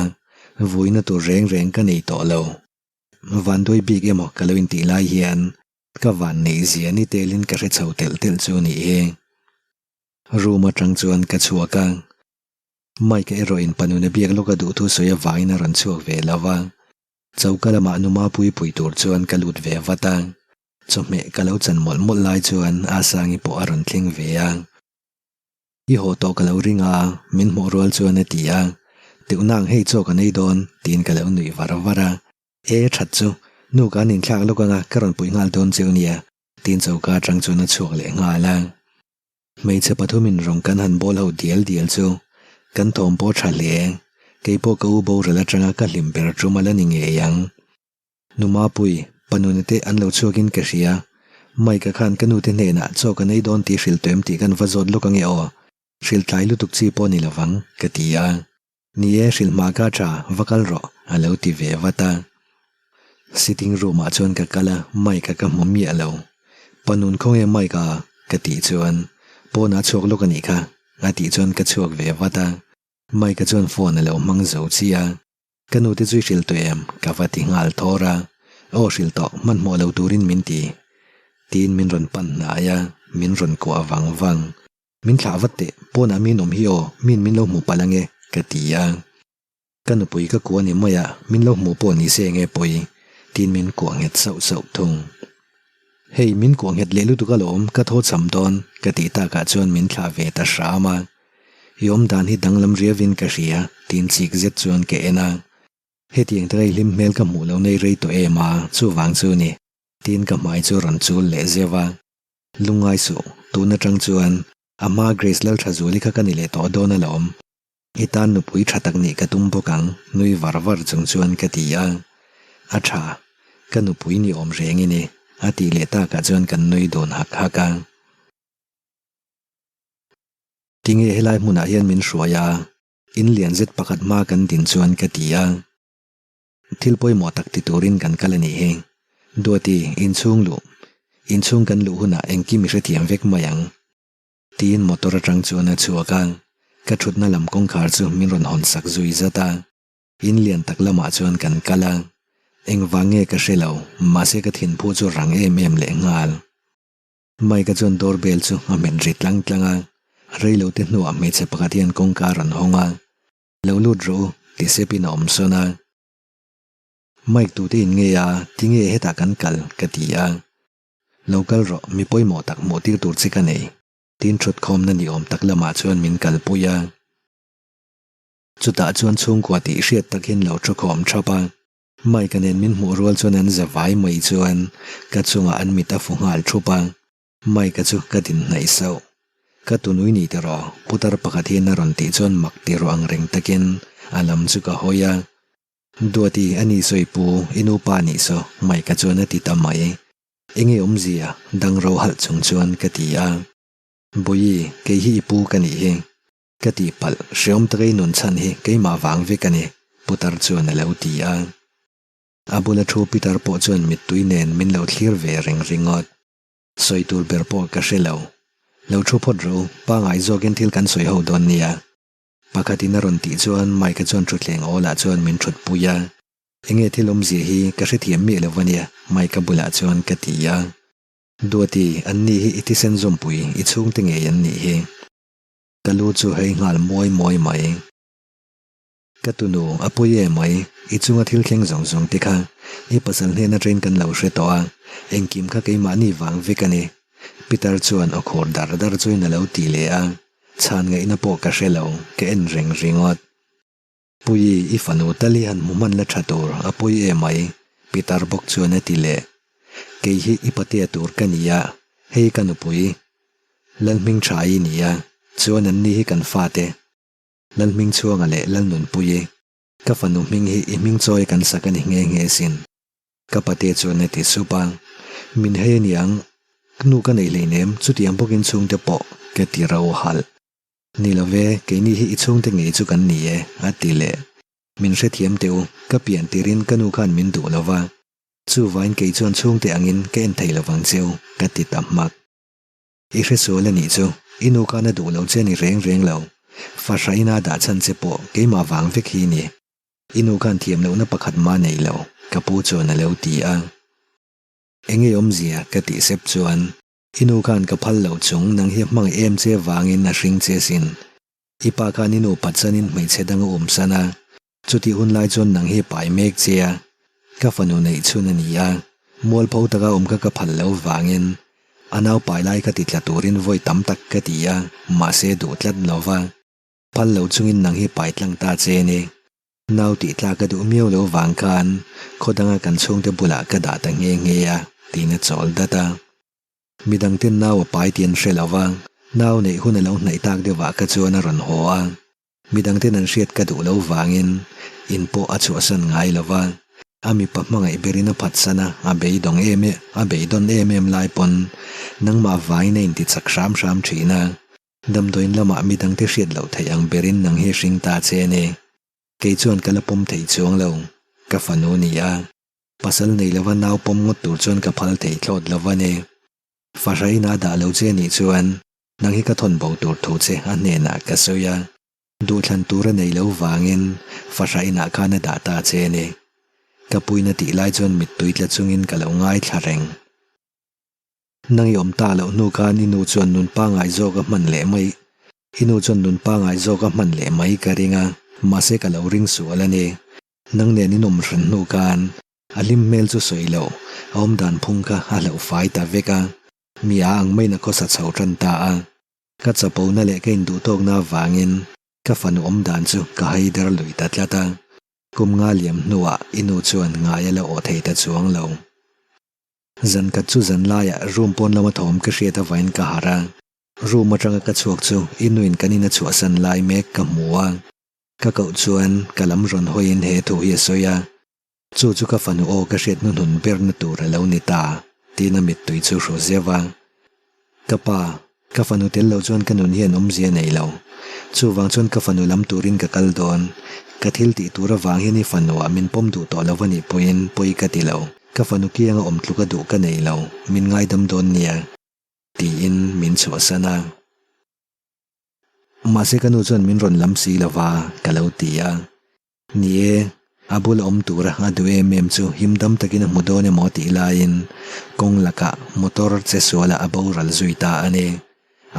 A: vuina tur reng reng ka nei tawh lo. Vanduai bik emaw ka lo intih lai hian Ka van neih zia ni telin ka hre chho telh telh chu ni hi. Room atang chuan ka chhuak a. Mike erawh in panuna biak lawk a duh thu sawi avangin a rawn chhuak ve lo va. Choka lamah nu Mapui pui tur chuan ka lut ve vat a. Chawhmeh ka lo chan mawlh mawlh lai chuan Asangi pawh a rawn thleng ve a. I haw tawh ka lo ring a, min hmuh rual chuan a ti a. Teuhnang hei chaw kan ei dawn, tiin ka lo nuih var var a. E that chu, nu ka an inthlak lawk anga ka rawn puih nghal dawn cheu nia, tiin choka atang chuan a chhuak leh nghal a. Hmeichhe pathumin rawng kan han bawl ho dial dial chu kan thawm pawh tha hle, kei pawh ka u boral atanga ka hlim ber tum a la ni ngei ang. Nu Mapui, panuna te an lo chhuakin ka hria, Mike-a khan ka nute hnenah chaw kan ei dawn tih hrilh tawh em tih kan va zawt lawk ange aw, hrilh tlai lutuk chi pawh ni lovang, ka ti a. Ni e, hrilh hma ka tha, va kal rawh, a lo ti ve vat a. Sitting room ah chuan ka kal a, Mike-a ka hmu miah lo. Pa nun khawnge Mike-a? ka tih chuan, Pawnah chhuak lawk a nih kha, a tih chuan ka chhuak ve vat a. Mike-a chuan phone a lo hmang zo chiah a. Ka nute chu i hrilh tawh em? ka va ti nghal thawr a. Aw hrilh tawh, hmanhmawh lo turin min ti. Tiin min rawn pan hnai a, min rawn kuah vang vang. Min thlah vat teh, pawnah min awm hi aw, min min lo hmu palh ange, ka ti a. Ka nupui ka kuah ni mai a, min lo hmu pawh ni se enge pawi, tiin min kuah nghet sauh sauh thung. Hei, min kuah nghet leh lutuk alawm, ka thaw cham dawn, ka tih takah chuan min thlah ve ta hram a. I awmdan hi danglam riavin ka hria, tiin chik zet chuan ka en a. Hetiang taka i hlim hmel ka hmuh lo nei rei tawh em a, chuvang chu ni, tiin ka hmai chu rawn chul leh zeuh a. Lungngai suh, tun atang chuan a hma Grace Lalthazuali kha ka ni leh tawh dawn alawm. I tan nupui tha tak nih ka tum bawk ang, nui var var chung chuan ka ti a. A tha, ka nupui ni awm reng i ni, a tih leh takah chuan kan nui dun hak hak a. Tinge helai hmunah hian min hruai a, in lian zet pakhat hma kan din chuan ka ti a. Thil pawimawh tak ti turin kan kal a nih hi. Duati, inchhung luh. Inchhung kan luh hunah engkim i hrethiam vek mai ang. Tiin motor atang chuan a chhuak a, ka thutna lam kawngkhar chu min rawn hawn sak zui zat a. In lian tak lamah chuan kan kal a. Engvang nge ka hre lo, mahse ka thinphu chu rang em em leh nghal. Mike-a chuan doorbell chu a hmet ri tlang tlang a, reilote hnuah hmeichhe pakhat hian kawngka a rawn hawng a. Lo lut rawh u, ti sepin a awm sawn a. Mike tute in ngei a, tinge hetah kan kal? ka ti a. Lo kal rawh, mi pawimawh tak hmuh tir tur che ka nei, tiin thutkhawmna ni awm tak lamah chuan min kalpui a. Chutah chuan chhungkua tih hriat tak hian lo thukhawm thap a. Mike-a nen min hmuh rual chuan an za vai mai chuan ka chungah an mit a fu nghal thup a. Mike-a chu ka din hnaih sauh. Ka tunui ni tiraw, putar pakhat hian a rawn tih chuan mak ti rawh ang reng takin a lam chu ka hawi a. Duati, a ni sawi pu, i nupa nih saw, Mike-a chuan a ti ta mai. Enge awmzia, dang ro halh chung chuan ka ti a. Bawihi, kei hi i pu ka nih hi. Ka tihpalh, hreawm taka i nun chhan hi keimah vang vek a ni, putar chuan a lo ti a. A bula thu Peter pawh chuan mittui nen min lo thlir ve reng ringawt. Sawi tur ber pawh ka hre lo. Lo thu phawt rawh u, pangai zawkin thil kan sawi ho dawn nia. Pakhatin a rawn tih chuan Mike-a chuan thutthleng awlah chuan min thutpui a. Enge thil awmzia hi ka hrethiam miah lo ania, Mike-a bulah chuan ka ti a. Duati, anni hi i thisen zawmpui, i chhungte ngei an nih hi. Ka lu chu hei nghal muai muai mai. Ka tunu, a pawi e mai, i chunga thil thleng zawng zawng te kha i pasal hnen atangin kan lo hre tawh a, engkim kha keimahni vang vek a ni. Peter chuan aw khur dar dar chuin a lo ti leh a, chhan ngaihna pawh ka hre lo, ka en reng ringawt. Pui, i fanu tal hi han hmu hman la tha tur, a pawi e mai, Peter bawk chuan a ti leh. Kei hi i patea tur ka ni a, hei ka nupui Lalhming tha i ni a, chuan anni hi kan fate. Lalhmingchhuanga leh Lalnunpuii, ka fanu hming hi i hming chawi kan sak a ni nghe nghe sin. Ka pate chuan a ti sup a, Min hei a niang, nu ka neih hleinem chutiang bawkin chhungte pawh ka ti ro halh. Ni lo ve, keini hi i chhungte ngei chu kan ni e, a ti leh. Min hrethiam teh u, ka pian tirin ka nu khan min duh lo va, chuvain kei chuan chhungte angin ka en thei lovang cheu, ka ti ta hmak. I hresual a nih chu, i nu khan a duh lo che a ni reng reng lo. Fahra ina dah chhan che pawh keimah vang vek hi ni. I nu khan thiam lohna pakhat mah nei lo, ka pu chuan a lo ti a. Enge awmzia ka tih sep chuan, i nu khan ka phal lo chung nang hi a hmangaih em che vangin a hring che sin. I pa khan i nu patsanin hmeichhe dang a umsan a, Chutih hun lai chuan nang hi pai mek che a, ka fanu neih chhun a ni a, mualpho taka awm kha ka phal lo vangin a nau pai lai kha ti tla turin vawi tam tak ka ti a, mahse duh tlat lo va, phal lo chungin nang hi pai tlang ta che ni. Nau tih tla ka duh miau lo vang khan khaw danga kan chhungte bulah ka dah ta nghe nghe a, tiin a chawl dat a. Midang ten nau a pai tih an hre lo va, nau neih hun a lo hnaih tak deuhah kha chuan a rawn haw a. Midangten an hriat ka duh lo vangin in pawh a chhuahsan ngai lo va, a mipa hmangaih berin a phatsan a, a beidawng em em, a beidawn em em lai pawn nangmah vangin a inti chak hram hram thin a, damdawiin lamah midangte hriat loh theih ang berin nang hi hring ta che a ni. Kei chuan ka la pawm thei chuang lo, ka fanu ni a, pasal nei lova nau pawm ngawt tur chuan ka phal thei thlawt lo va ni. Fahrain a dah lo che nih chuan Nang hi ka thawn bo tur thu che a hnenah ka sawi a, duhthlan tur a nei lo vangin fahrah inah khan a dah ta che a ni. Ka puina tih lai chuan mittui tla chungin ka lo ngaithla reng. Nang i awm ta loh hnu khan i nu chuan nun pangai zawk a hman leh mai i nu chuan nun pangai zawk a hman leh mai ka ring a, mahse ka lo ring sual a ni. Nang nen in awm hran hnu khan a hlim hmel chu sawi loh a awm dan phung kha a hlauh fai ta vek a. Mi a ang maiin a khawsa chho tan ta a, ka chapona leh ka induhtawkna avangin ka fanu awm dan chu ka haider lui ta tlat a, kum nga liam hnuah i nu chuan ngai a la awh thei ta chuang lo. Zan khat chu zan laiah room pawn lama thawm ka hriat avangin ka harh a, room atanga ka chhuak chu i nuin kan in a chhuahsan lai mek ka hmu a, ka koh chuan ka lam rawn hawiin he thu hi a sawi a. Chu chu ka fanu aw ka hriat hnuhnun berna tur a lo ni ta, tiin a mittui chu hru zeuh a. Ka pa, ka fanu tel lo chuan ka nun hian awmzia nei lo. Chuvang chuan ka fanu lam turin ka kal dawn. Ka thil tih tur avang hian i fanuah min pawm duh tawh lo a nih pawhin pawi ka ti lo. Ka fanu kianga awm tluka duh ka nei lo, min ngaidam dawn nia, tiin min chhuahsan a. Mahse ka nu chuan min rawn lam si lo va, ka lo ti a. Ni e, a bula awm tura a duh em em chu him dam takin a hmu dawn emaw tih laiin kawng lakah motor che sualah a boral zui ta a ni.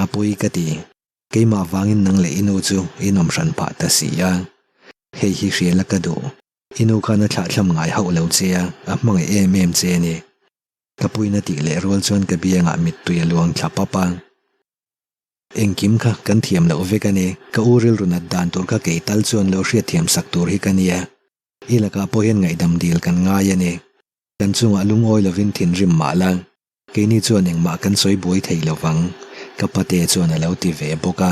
A: A pawi ka ti, keimah vangin nang leh i nu chu i nawm hran phah ta si a. Hei hi hriala ka duh, i nu khan a thlahthlam ngai hauh lo che a, a hmangaih em em che a ni. Ka puina tih leh rual chuan ka biangah mittui a luang thla pap a. Engkim kha kan thiam loh vek a ni. Ka u rilru nat dan tur kha kei tal chuan lo hriatthiam sak tur hi ka nia. I lakah pawh hian ngaihdam dil kan ngai a ni. Kan chungah lungawi lovin thinrim mah la, keini chuan engmah kan sawi buai thei lo vang, ka pate chuan a lo ti ve bawk a.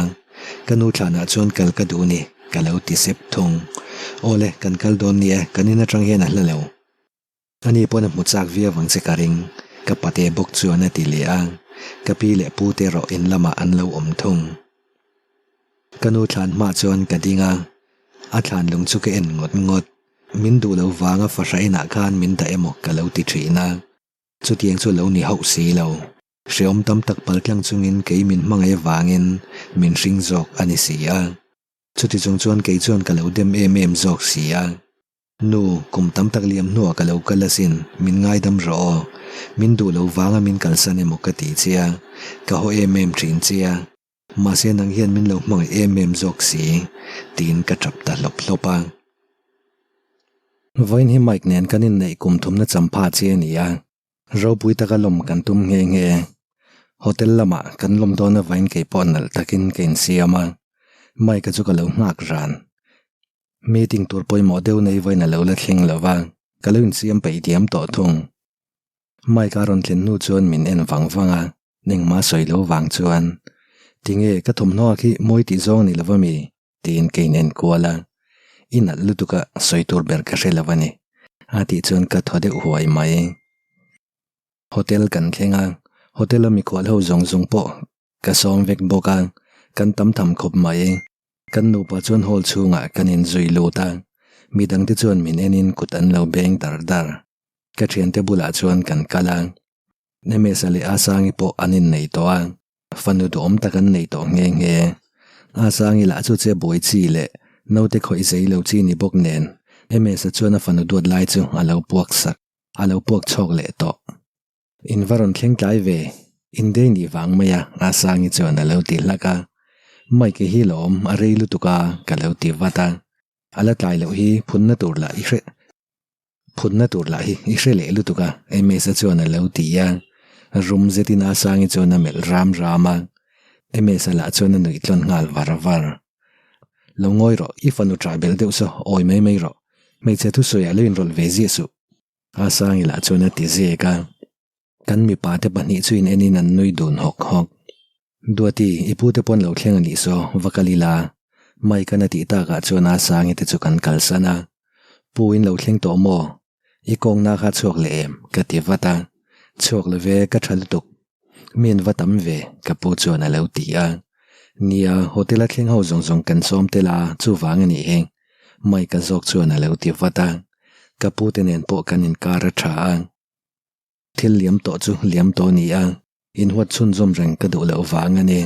A: Ka nu thlanah chuan kal ka duh ni, ka lo ti sep thung. Awle, kan kal dawn nia, kan in atang hian a hla lo. Ani pawn a hmu chak viau ang che ka ring, ka pate bawk chuan a ti leh a. Ka pi leh pu te erawh in lamah an lo awm thung. Ka nu thlan hma chuan ka ding a, a thlan lung chu ka en ngawt ngawt. Min duh lo vanga fahra inah khan min dah emaw ka lo ti thin a, chutiang chu lo ni hauh si lo. Hreawm tam tak paltlang chungin kei min hmangaih avangin min hring zawk a ni si a. Chuti chung chuan kei chuan ka lo dem em em zawk si a. Nu, kum tam tak liam hnuah ka lo kal asin, min ngaidam rawh aw. Min duh lo vanga min kalsan emaw ka ti che a, ka haw em em thin che a. Mahse nang hian min lo hmangaih em em zawk si, tiin ka tap ta hlawp hlawp a. Vawiin hi Mike nen kan inneih kum thumna champha che a ni a, ropui taka lawm kan tum nghe nghe. Hotel lamah kan lawm dawn avain kei pawh nalh takin ka insiam a, Mike-a chu ka lo nghak ran. Meeting tur pawimawh deuh nei vawiin a lo la thleng lo va, ka lo insiam peih diam tawh thung. Mike a rawn thlen hnu chuan min en vang vang a, engmah sawi lo vang chuan, Tinge ka thawmhnaw khi mawi tih zawng a ni lo va mi? tiin ka in en kual a, I nalh lutuk a, sawi tur ber ka hre lo a ni, a tih chuan ka thaw deuh huai mai. Hotel kan thleng a, hotel a mikhual ho zawng zawng pawh Ka sawm vek bawk a, kan tam tham khawp mai. Kan nupa chuan hall chhungah kan inzui lut a, midangte chuan min enin kut an lo beng dar dar. Ka thiante bulah chuan kan kal a, Nemesa leh Asangi pawh an innei tawh a, fanu duhawm tak an nei tawh nghe nghe. Asangi lah chu che buai chi leh naute khawih zei lo chi ni bawk nen, Emesa chuan a fanu duat lai chu a lo puak sak, a lo puak chhawk leh tawh. In va rawn thleng tlai ve, in dei nih vang mai a, Asangi chuan a lo ti hlak a. Mike hi lawm a rei lutuk a, ka lo ti vat a. A la tlai loh hi phunna tur lah i hre phunna tur lah hi i hre leh lutuk a, Ms-a chuan a lo ti a. Rum zetin Asangi chuan a melh ram ram a. Ms-a lah chuan a nuih tlawn nghal var var. Lo ngawi rawh, i fanu ṭah belh deuh saw, awi mai mai rawh. Hmeichhe thusawiah lo inrawlh ve ziah suh. A Sangi lah chuan a ti zek a, kan mipa te pahnih chu in enin an nui dun hawk hawk. Duati, i pu te pawn lo thleng a nih saw, va kal ila. Mike an a tih takah chuan a Sangi te chu kan kalsan a. Pu in lo thleng tawh maw? I kawngna kha chhuak leh em? ka ti vat a. Chhuak lo ve, ka tha lutuk. Mi an va tam ve, ka pu chuan a lo ti a. Nia, hotel a thleng ho zawng zawng kan sawm tel a, chuvang a nih hi. Mike-a zawk chuan a lo ti vat a. Ka pu te nen pawh kan inkar a tha a. Thil liam tawh chu liam tawh a ni a, inhuat chhunzawm reng ka duh loh vang a ni.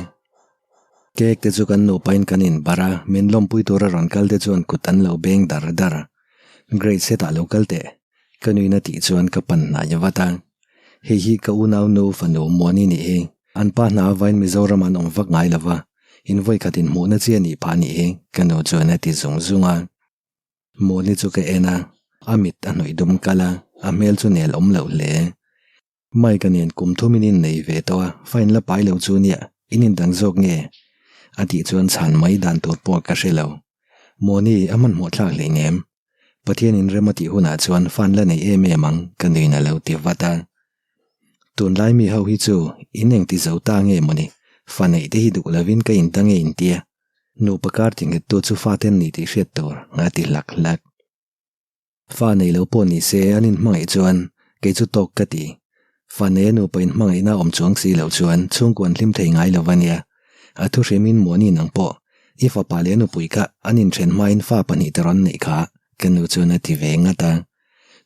A: Cake te chu kan nupain kan inbarh a, min lawmpui tura rawn kal te chuan kut an lo beng dar dar. Grace hetah lo kal teh, ka nuin a tih chuan ka pan hnai vat a. Hei hi ka unau nu fanu Muani nih hi, an pa hna avain Mizoram an awm vak ngai lo va, in vawikhat inhmuhna chi a nih phah nih hi, ka nu chuan a ti zung zung a. Muani chu ka en a, a mit a hnawih dum kal a, a hmel chu nel awm loh hle. Mike-a nen kum thumin in nei ve tawh a, fine la pai lo chu nia, in indang zawk nge? A tih chuan chhan mai dan tur pawh ka hre lo. Mawni, a hmanhmawh thlak hlei nem. Pathian in rem a tih hunah chuan fan la nei em em ang, ka nuin a lo ti vat a. Tunlai mi ho hi chu in engti zo ta nge mawni, fa neih te hi duh lovin ka indang e intia. Nupa kar ti nghettu chu fate an ni tih hriat tur a ti hlak hlak. Fa nei lo pawh ni se an inhmangaih chuan kei chu tawk ka ti. Fa nei a nupa inhmangaihna awm chuang si loh chuan chhungkua an hlim thei ngai lo a nia. A thu hrimin Muani nang pawh i fapa leh a nupui kha an inthen hmain fa pahnih te rawn neih kha ka nu chuan a ti ve ngat a.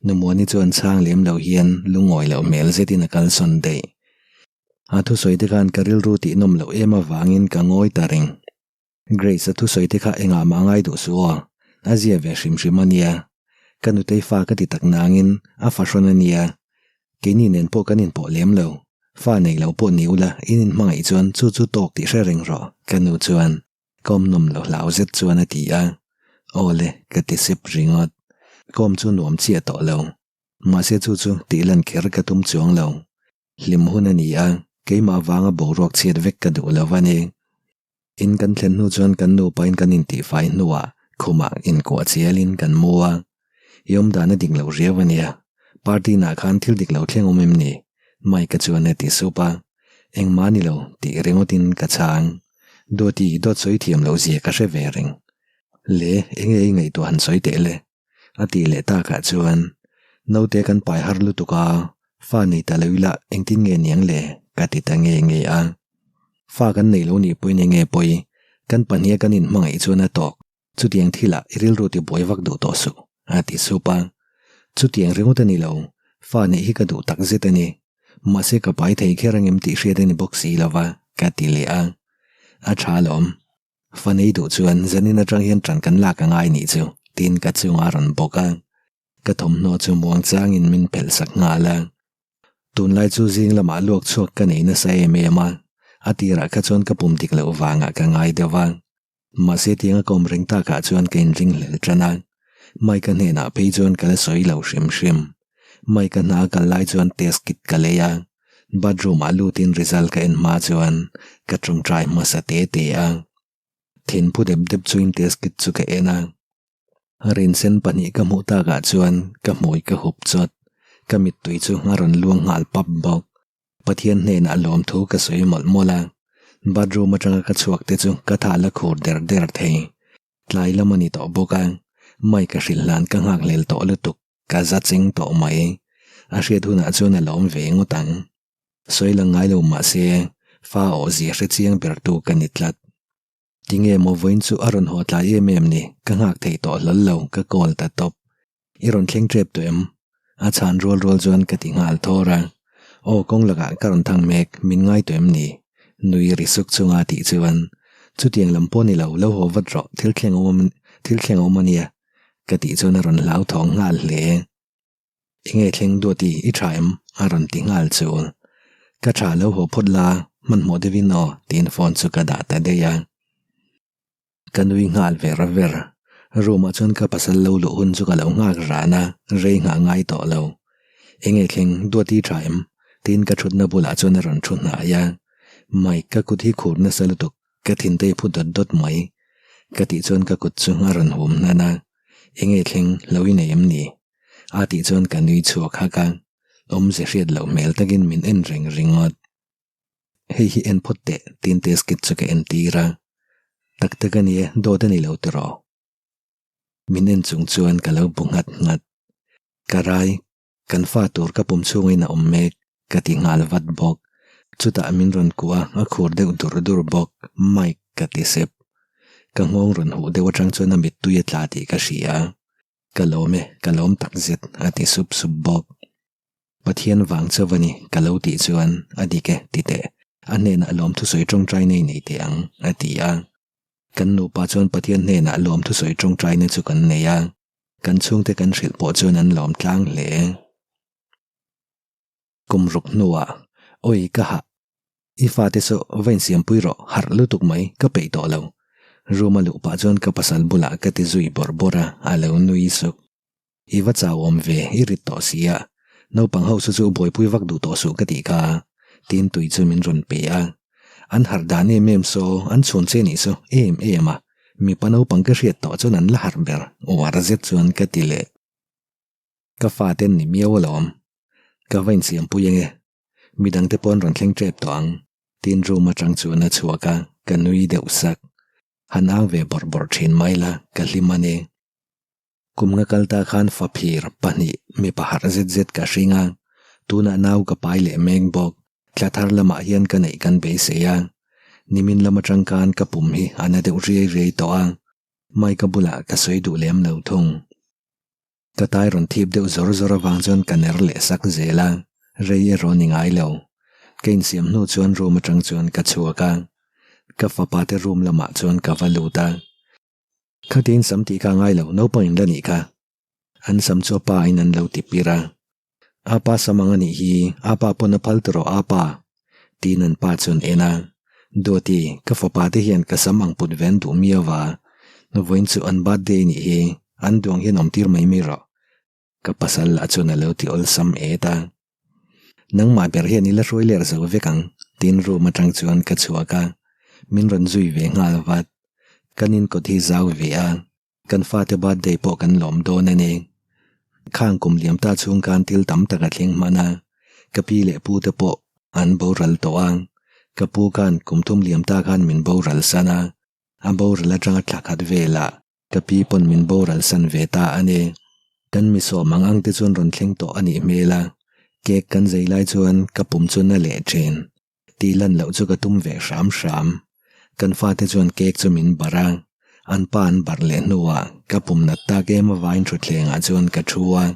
A: Nu Muani chuan chhang lem lo hian lungawi loh hmel zetin a kalsawn daih. A thusawi te khan ka rilru tihnawm loh em avangin ka ngawi ta reng. Grace a thusawi te kha engah mah ngai duh suh aw, a zia ve hrim hrim a nia. Ka nutei fa ka ti tak nangin a fahrawn a nia. Keini nen pawh kan inpawh lem lo. Fa nei lo pawh ni ula in inhmangaih chuan chu chu tawk tih hre reng rawh, ka nu chuan ka awm nawm lo hlau zet chuan a ti a. Aw le, ka ti sep ringawt. Ka awm chu nuam chiah tawh lo. Mahse chu chu tih lan kher ka tum chuang lo. Hlim hun a ni a, keimah vanga boruak chhiat vek ka duh lo a ni. In kan thlen hnu chuan kan nupain kan intihfai hnuah khumah inkuah chialin kan mu a. I awmdan a dik loh riau a nia. Party nah khan thil dik lo thleng awm em ni? Mike-a chuan a ti sup a. Engmah a ni lo tih ringawtin ka chhang. Duati dawt sawi thiam loh zia ka hre ve reng. Le, enge i ngaihtuah han sawi teh le? A tih leh takah chuan, Naute kan pai har lutuk a, fa nei ta lo ila engtin nge niang le? ka ti ta nge nge a. Fa kan nei lo nih pawhin enge pawi, kan pahniha kan inhmangaih chuan a tawk, chutiang thilah i rilru ti buai vak duh tawh suh, a ti sup a. Chutiang ringawt a ni lo, fa neih hi ka duh tak zet a ni. Mahse ka pai thei kher angem tih hriat a ni bawk si lo va, ka ti leh a. A tha alawm. Fa nei duh chuan zanin atang hian ṭan kan lak a ngai nih chu, tiin ka chungah a rawn bawk a. Ka thawmhnaw chu muang changin min phelh sak nghal a. Tunlai chu zing lamah luak chhuak ka nei nasa em em a, a tirah kha chuan ka pum dik loh vangah ka ngai deuh a. Mahse tianga ka awm reng takah chuan ka inring hlel tan a, Mike-a hnenah phei chuan ka la sawi lo hrim hrim. Mike-a hna a kal lai chuan test kit ka lei a, bathroom-ah lutin result ka en hma chuan ka tawngtai hmasa te te a. Thinphu dep dep chuin test kit chu ka en a. Rinsen pahnih ka hmuh takah chuan ka hmui ka hup chawt. Ka mittui chu a rawn luang nghal pap bawk. Pathian hnenah lawmthu ka sawi mawlh mawlh a. Bathroom atanga ka chhuak te chu ka tha la khur der der thei. Tlai lam a ni tawh bawk a, Mike-a hrilh hlan ka nghak hlel tawh lutuk, ka za cheng tawh mai. A hriat hunah chuan a lawm ve ngawt ang. Sawi lang ngai lo mahse, fa awhzia hre chiang bertu ka ni tlat. Tinge maw vawiin chu a rawn haw tlai em em ni, ka nghak thei tawh hlawl lo, ka call ta tawp. I rawn thleng tep tawh em? A chhan rual rual chuan ka ti nghal thawr a. Aw kawng lakah ka rawn thang mek, min ngai tawh em ni? Nui ri suk chunga tih chuan, Chutiang lam pawh ni lo, lo haw vat rawh, thil thleng awm thil thleng awm a nia, ka tih chuan a rawn hlauthawng nghal hle. Enge thleng duati i tha em? a rawn ti nghal chu. Ka tha lo haw phawt la, hmanhmawh deuhin aw tiin phone chu ka dah ta daih a. Ka nui nghal ver ver. Room ah chuan ka pasal lo luh hun chu ka lo nghak ran a, rei nghah ngai tawh lo. Enge thleng duati i tha em? tiin ka thutna bulah chuan a rawn thu hnai a. Mike ka kut hi khur nasa lutuk, ka thinte i phu dawt dawt mai. Ka tih chuan ka kut chu a rawn hum hnan a. Enge thleng lo i nei em ni? A tih chuan ka nui chhuak hak a, awmze hriat loh hmel takin min en reng ringawt. Hei hi en phawt teh tiin test kit chu ka en tir a, tak tak a ni e, dawt a ni lo tiraw? Min en chung chuan ka lo bu nghat nghat. Ka rai, kan fa tur ka pum chhungin a awm mek, ka ti nghal vat bawk. Chutah min rawn kuah a, a khur deuh dur dur bawk, Mike ka ti sep. Ka nghawng rawn huh deuh atang chuan a mittui a tla tih ka hria. Ka lawm e, ka lawm tak zet, a ti sup sup bawk. Pathian vang chauh a ni, ka lo tih chuan, a dik e, ti teh. A hnenah lawmthusawi tawngtaina i nei teh ang, a ti a. Kan nupa chuan Pathian hnenah lawmthusawi tawngtaina chu kan nei a, kan chhungte kan hrilh pawh chuan an lawm tlang hle. Kum ruk hnuah, Awi ka hah, i fate saw va insiampui rawh, harh lutuk mai, ka peih tawh lo. Room a luh pah chuan ka pasal bulah ka ti zui bawrh bawrh a, a lo nui suk. I va chau awm ve, i rit tawh si a, naupang ho chu chu buaipui vak duh tawh suh ka tih kha, tiin tui chu min rawn pe a. An harh dan em em saw, an chhun che nih chu, em em a, mipa naupang ka hriat tawh chuan an la harh ber, uar zet chuan ka ti leh. Ka fate an ni miau alawm. Ka va insiampui ange. Midangte pawh an rawn thleng tep tawh ang. Tin room atang chuan a chhuak a, ka nui deuh sak. Han ang ve bawrh bawrh thin mai la, ka hlim a ni. Kum nga kal ta khan faphir pahnih mipa harh zet zet ka hring a, tunah nau ka pai leh mek bawk. Thla thar lamah hian ka neih kan beisei a. Nimin lam atang khan ka pum hi a na deuh riai riai tawh a, Mike-a bulah ka sawi duh lem lo thung. Ka tai rawn thip deuh zawr zawr avang chuan ka ner leh sak zel a, rei erawh ni ngai lo. Ka insiam hnu chuan room atang chuan ka chhuak a, ka fapa te room lamah chuan ka va lut a. Khatin sam tih kha a ngai lo, naupang in la nih kha. An sam chu a pa in an lo ti pir a. A pa sam ang a nih hi, a pa pawn a phal tawh a pa. Tiin an pa chuan en a, Duati, ka fapa te hian ka sam ang put ve an duh miau a, vawiin chu an birthday nih hi, an duang hian awm tir mai mai rawh. Ka pasal lah chuan a lo ti awlsam et a. Nangmah ber hian i la hruai ler zo vek ang, tiin room atang chuan ka chhuak a, min rawn zui ve nghal vat. Kan inkawt hi zau ve a. Kan fate birthday pawh kan lawm dawn a ni. Khang kum liam ta chhung khan thil tam tak a thleng hman a, ka pi leh pu te pawh an boral tawh a, ka pu khan kum thum liam ta khan min boral san a, a boral atanga thla khat velah ka pi pawn min boral san ve ta a ni. Kan mi sawm ang ang te chuan rawn thleng tawh a nih hmel a, cake kan zei lai chuan ka pum chu na leh thin. Tih lan loh chu ka tum ve hram hram. Kan fate chuan cake chu min barh a, an pa an barh leh hnuah ka pum nat tak em avain thutthlengah chuan ka thu a.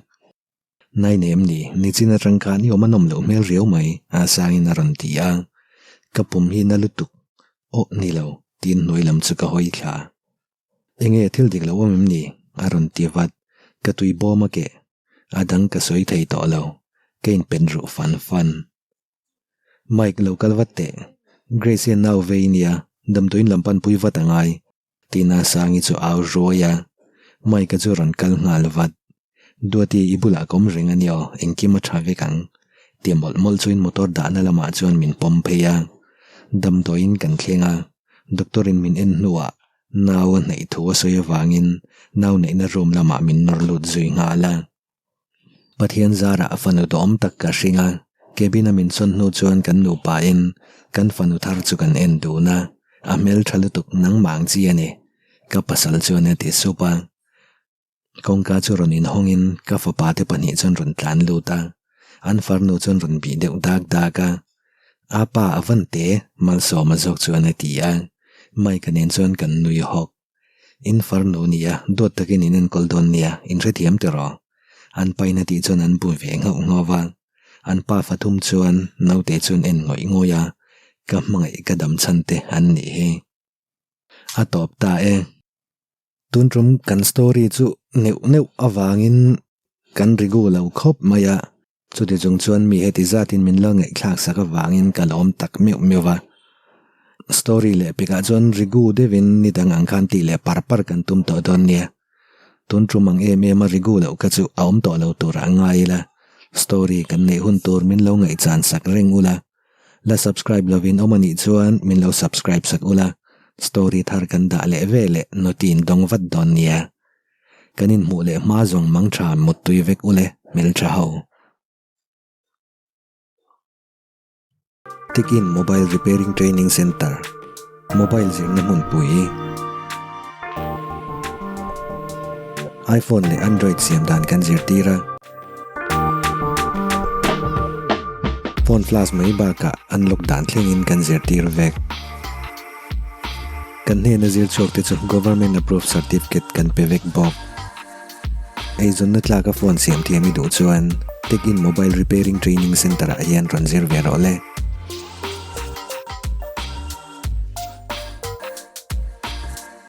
A: Nai nem ni, nichin atang khan i awm a nawm loh hmel riau mai, a sangin a rawn ti a. Ka pum hi na lutuk. Aw, ni lo, tiin hnuai lam chu ka hawi thla. Enge thil dik lo awm em ni? a rawn ti vat. Ka tui bawm a keh. A dang ka sawi thei tawh lo. Ka inpen ruh fan fan. Mike lo kal vat teh. Grace hian nau vei nia, damdawiin lam pan pui vat a ngai. Tina Sangi chu au ruai a, Mike-a chu rawn kal nghal vat. Duati i bulah ka awm reng a nia aw, engkim a tha vek ang. Ti mawlh mawlh chuin motor dahna lamah chuan min pawm phei a. Damdawiin kan thleng a, doctor-in min en hnuah nau a hnaih thu a sawi avangin nau neihna room lamah min nawr lut zui nghal a. Pathian zarah fanu duhawm tak ka hring a, cabin a min sawn hnu chuan kan nupa in kan fanu thar chu kan en dun a, a hmeltha lutuk nangmah ang chi a ni, ka pasal chuan a ti sup a. Kawngka chu rawn inhawngin ka fapa te pahnih chuan rawn tlan lut a, an farnu chuan rawn bih deuh dak dak a, A pa a van te, Malsawma zawk chuan a ti a, Mike-a nen chuan kan nui hawk. In farnu nia, duat takin in enkawl dawn nia, in hrethiam tiraw? An pain a tih chuan an bu ve nghauh nghauh va. An pa fathum chuan naute chuan en ngawih ngawih a, ka hmangaih ka dam chhan te an nih hi. A tawp ta e. Tun tum kan story chu neuh neuh avangin kan rigu lo khawp mai a. Chuti chung chuan mi heti zatin min lo ngaihthlak sak avangin ka lawm tak meuh meuh va. Story leh pekah chuan rigu deuhin ni dang ang khan tih leh par par kan tum tawh dawn nia. Tun tum ang em em a rigu loh kha chu a awm tawh lo turah a ngai ila. Story kan neih hun tur min lo ngaihchan sak reng ula. La subscribe lovin awm anih chuan min lo subscribe sak ula. Story thar kan dah leh ve leh notin dawng vat dawn nia. Kan inhmuh leh hma zawng mang tha muttui vek ule hmeltha ho. Tikin Mobile Repairing Training Centre, Mobile zirna hmunpui, iPhone leh Android siam dan kan zirtir a. Phone flash mai bakah unlock dan thlengin kan zirtir vek. Kan hnena zir chhuak te chu Government Approved Certificate kan pe vek bawk. Eizawnna tlaka phone siam thiam i duh chuan Tech In Mobile Repairing Training Centre ah hian rawn zir ve rawh le.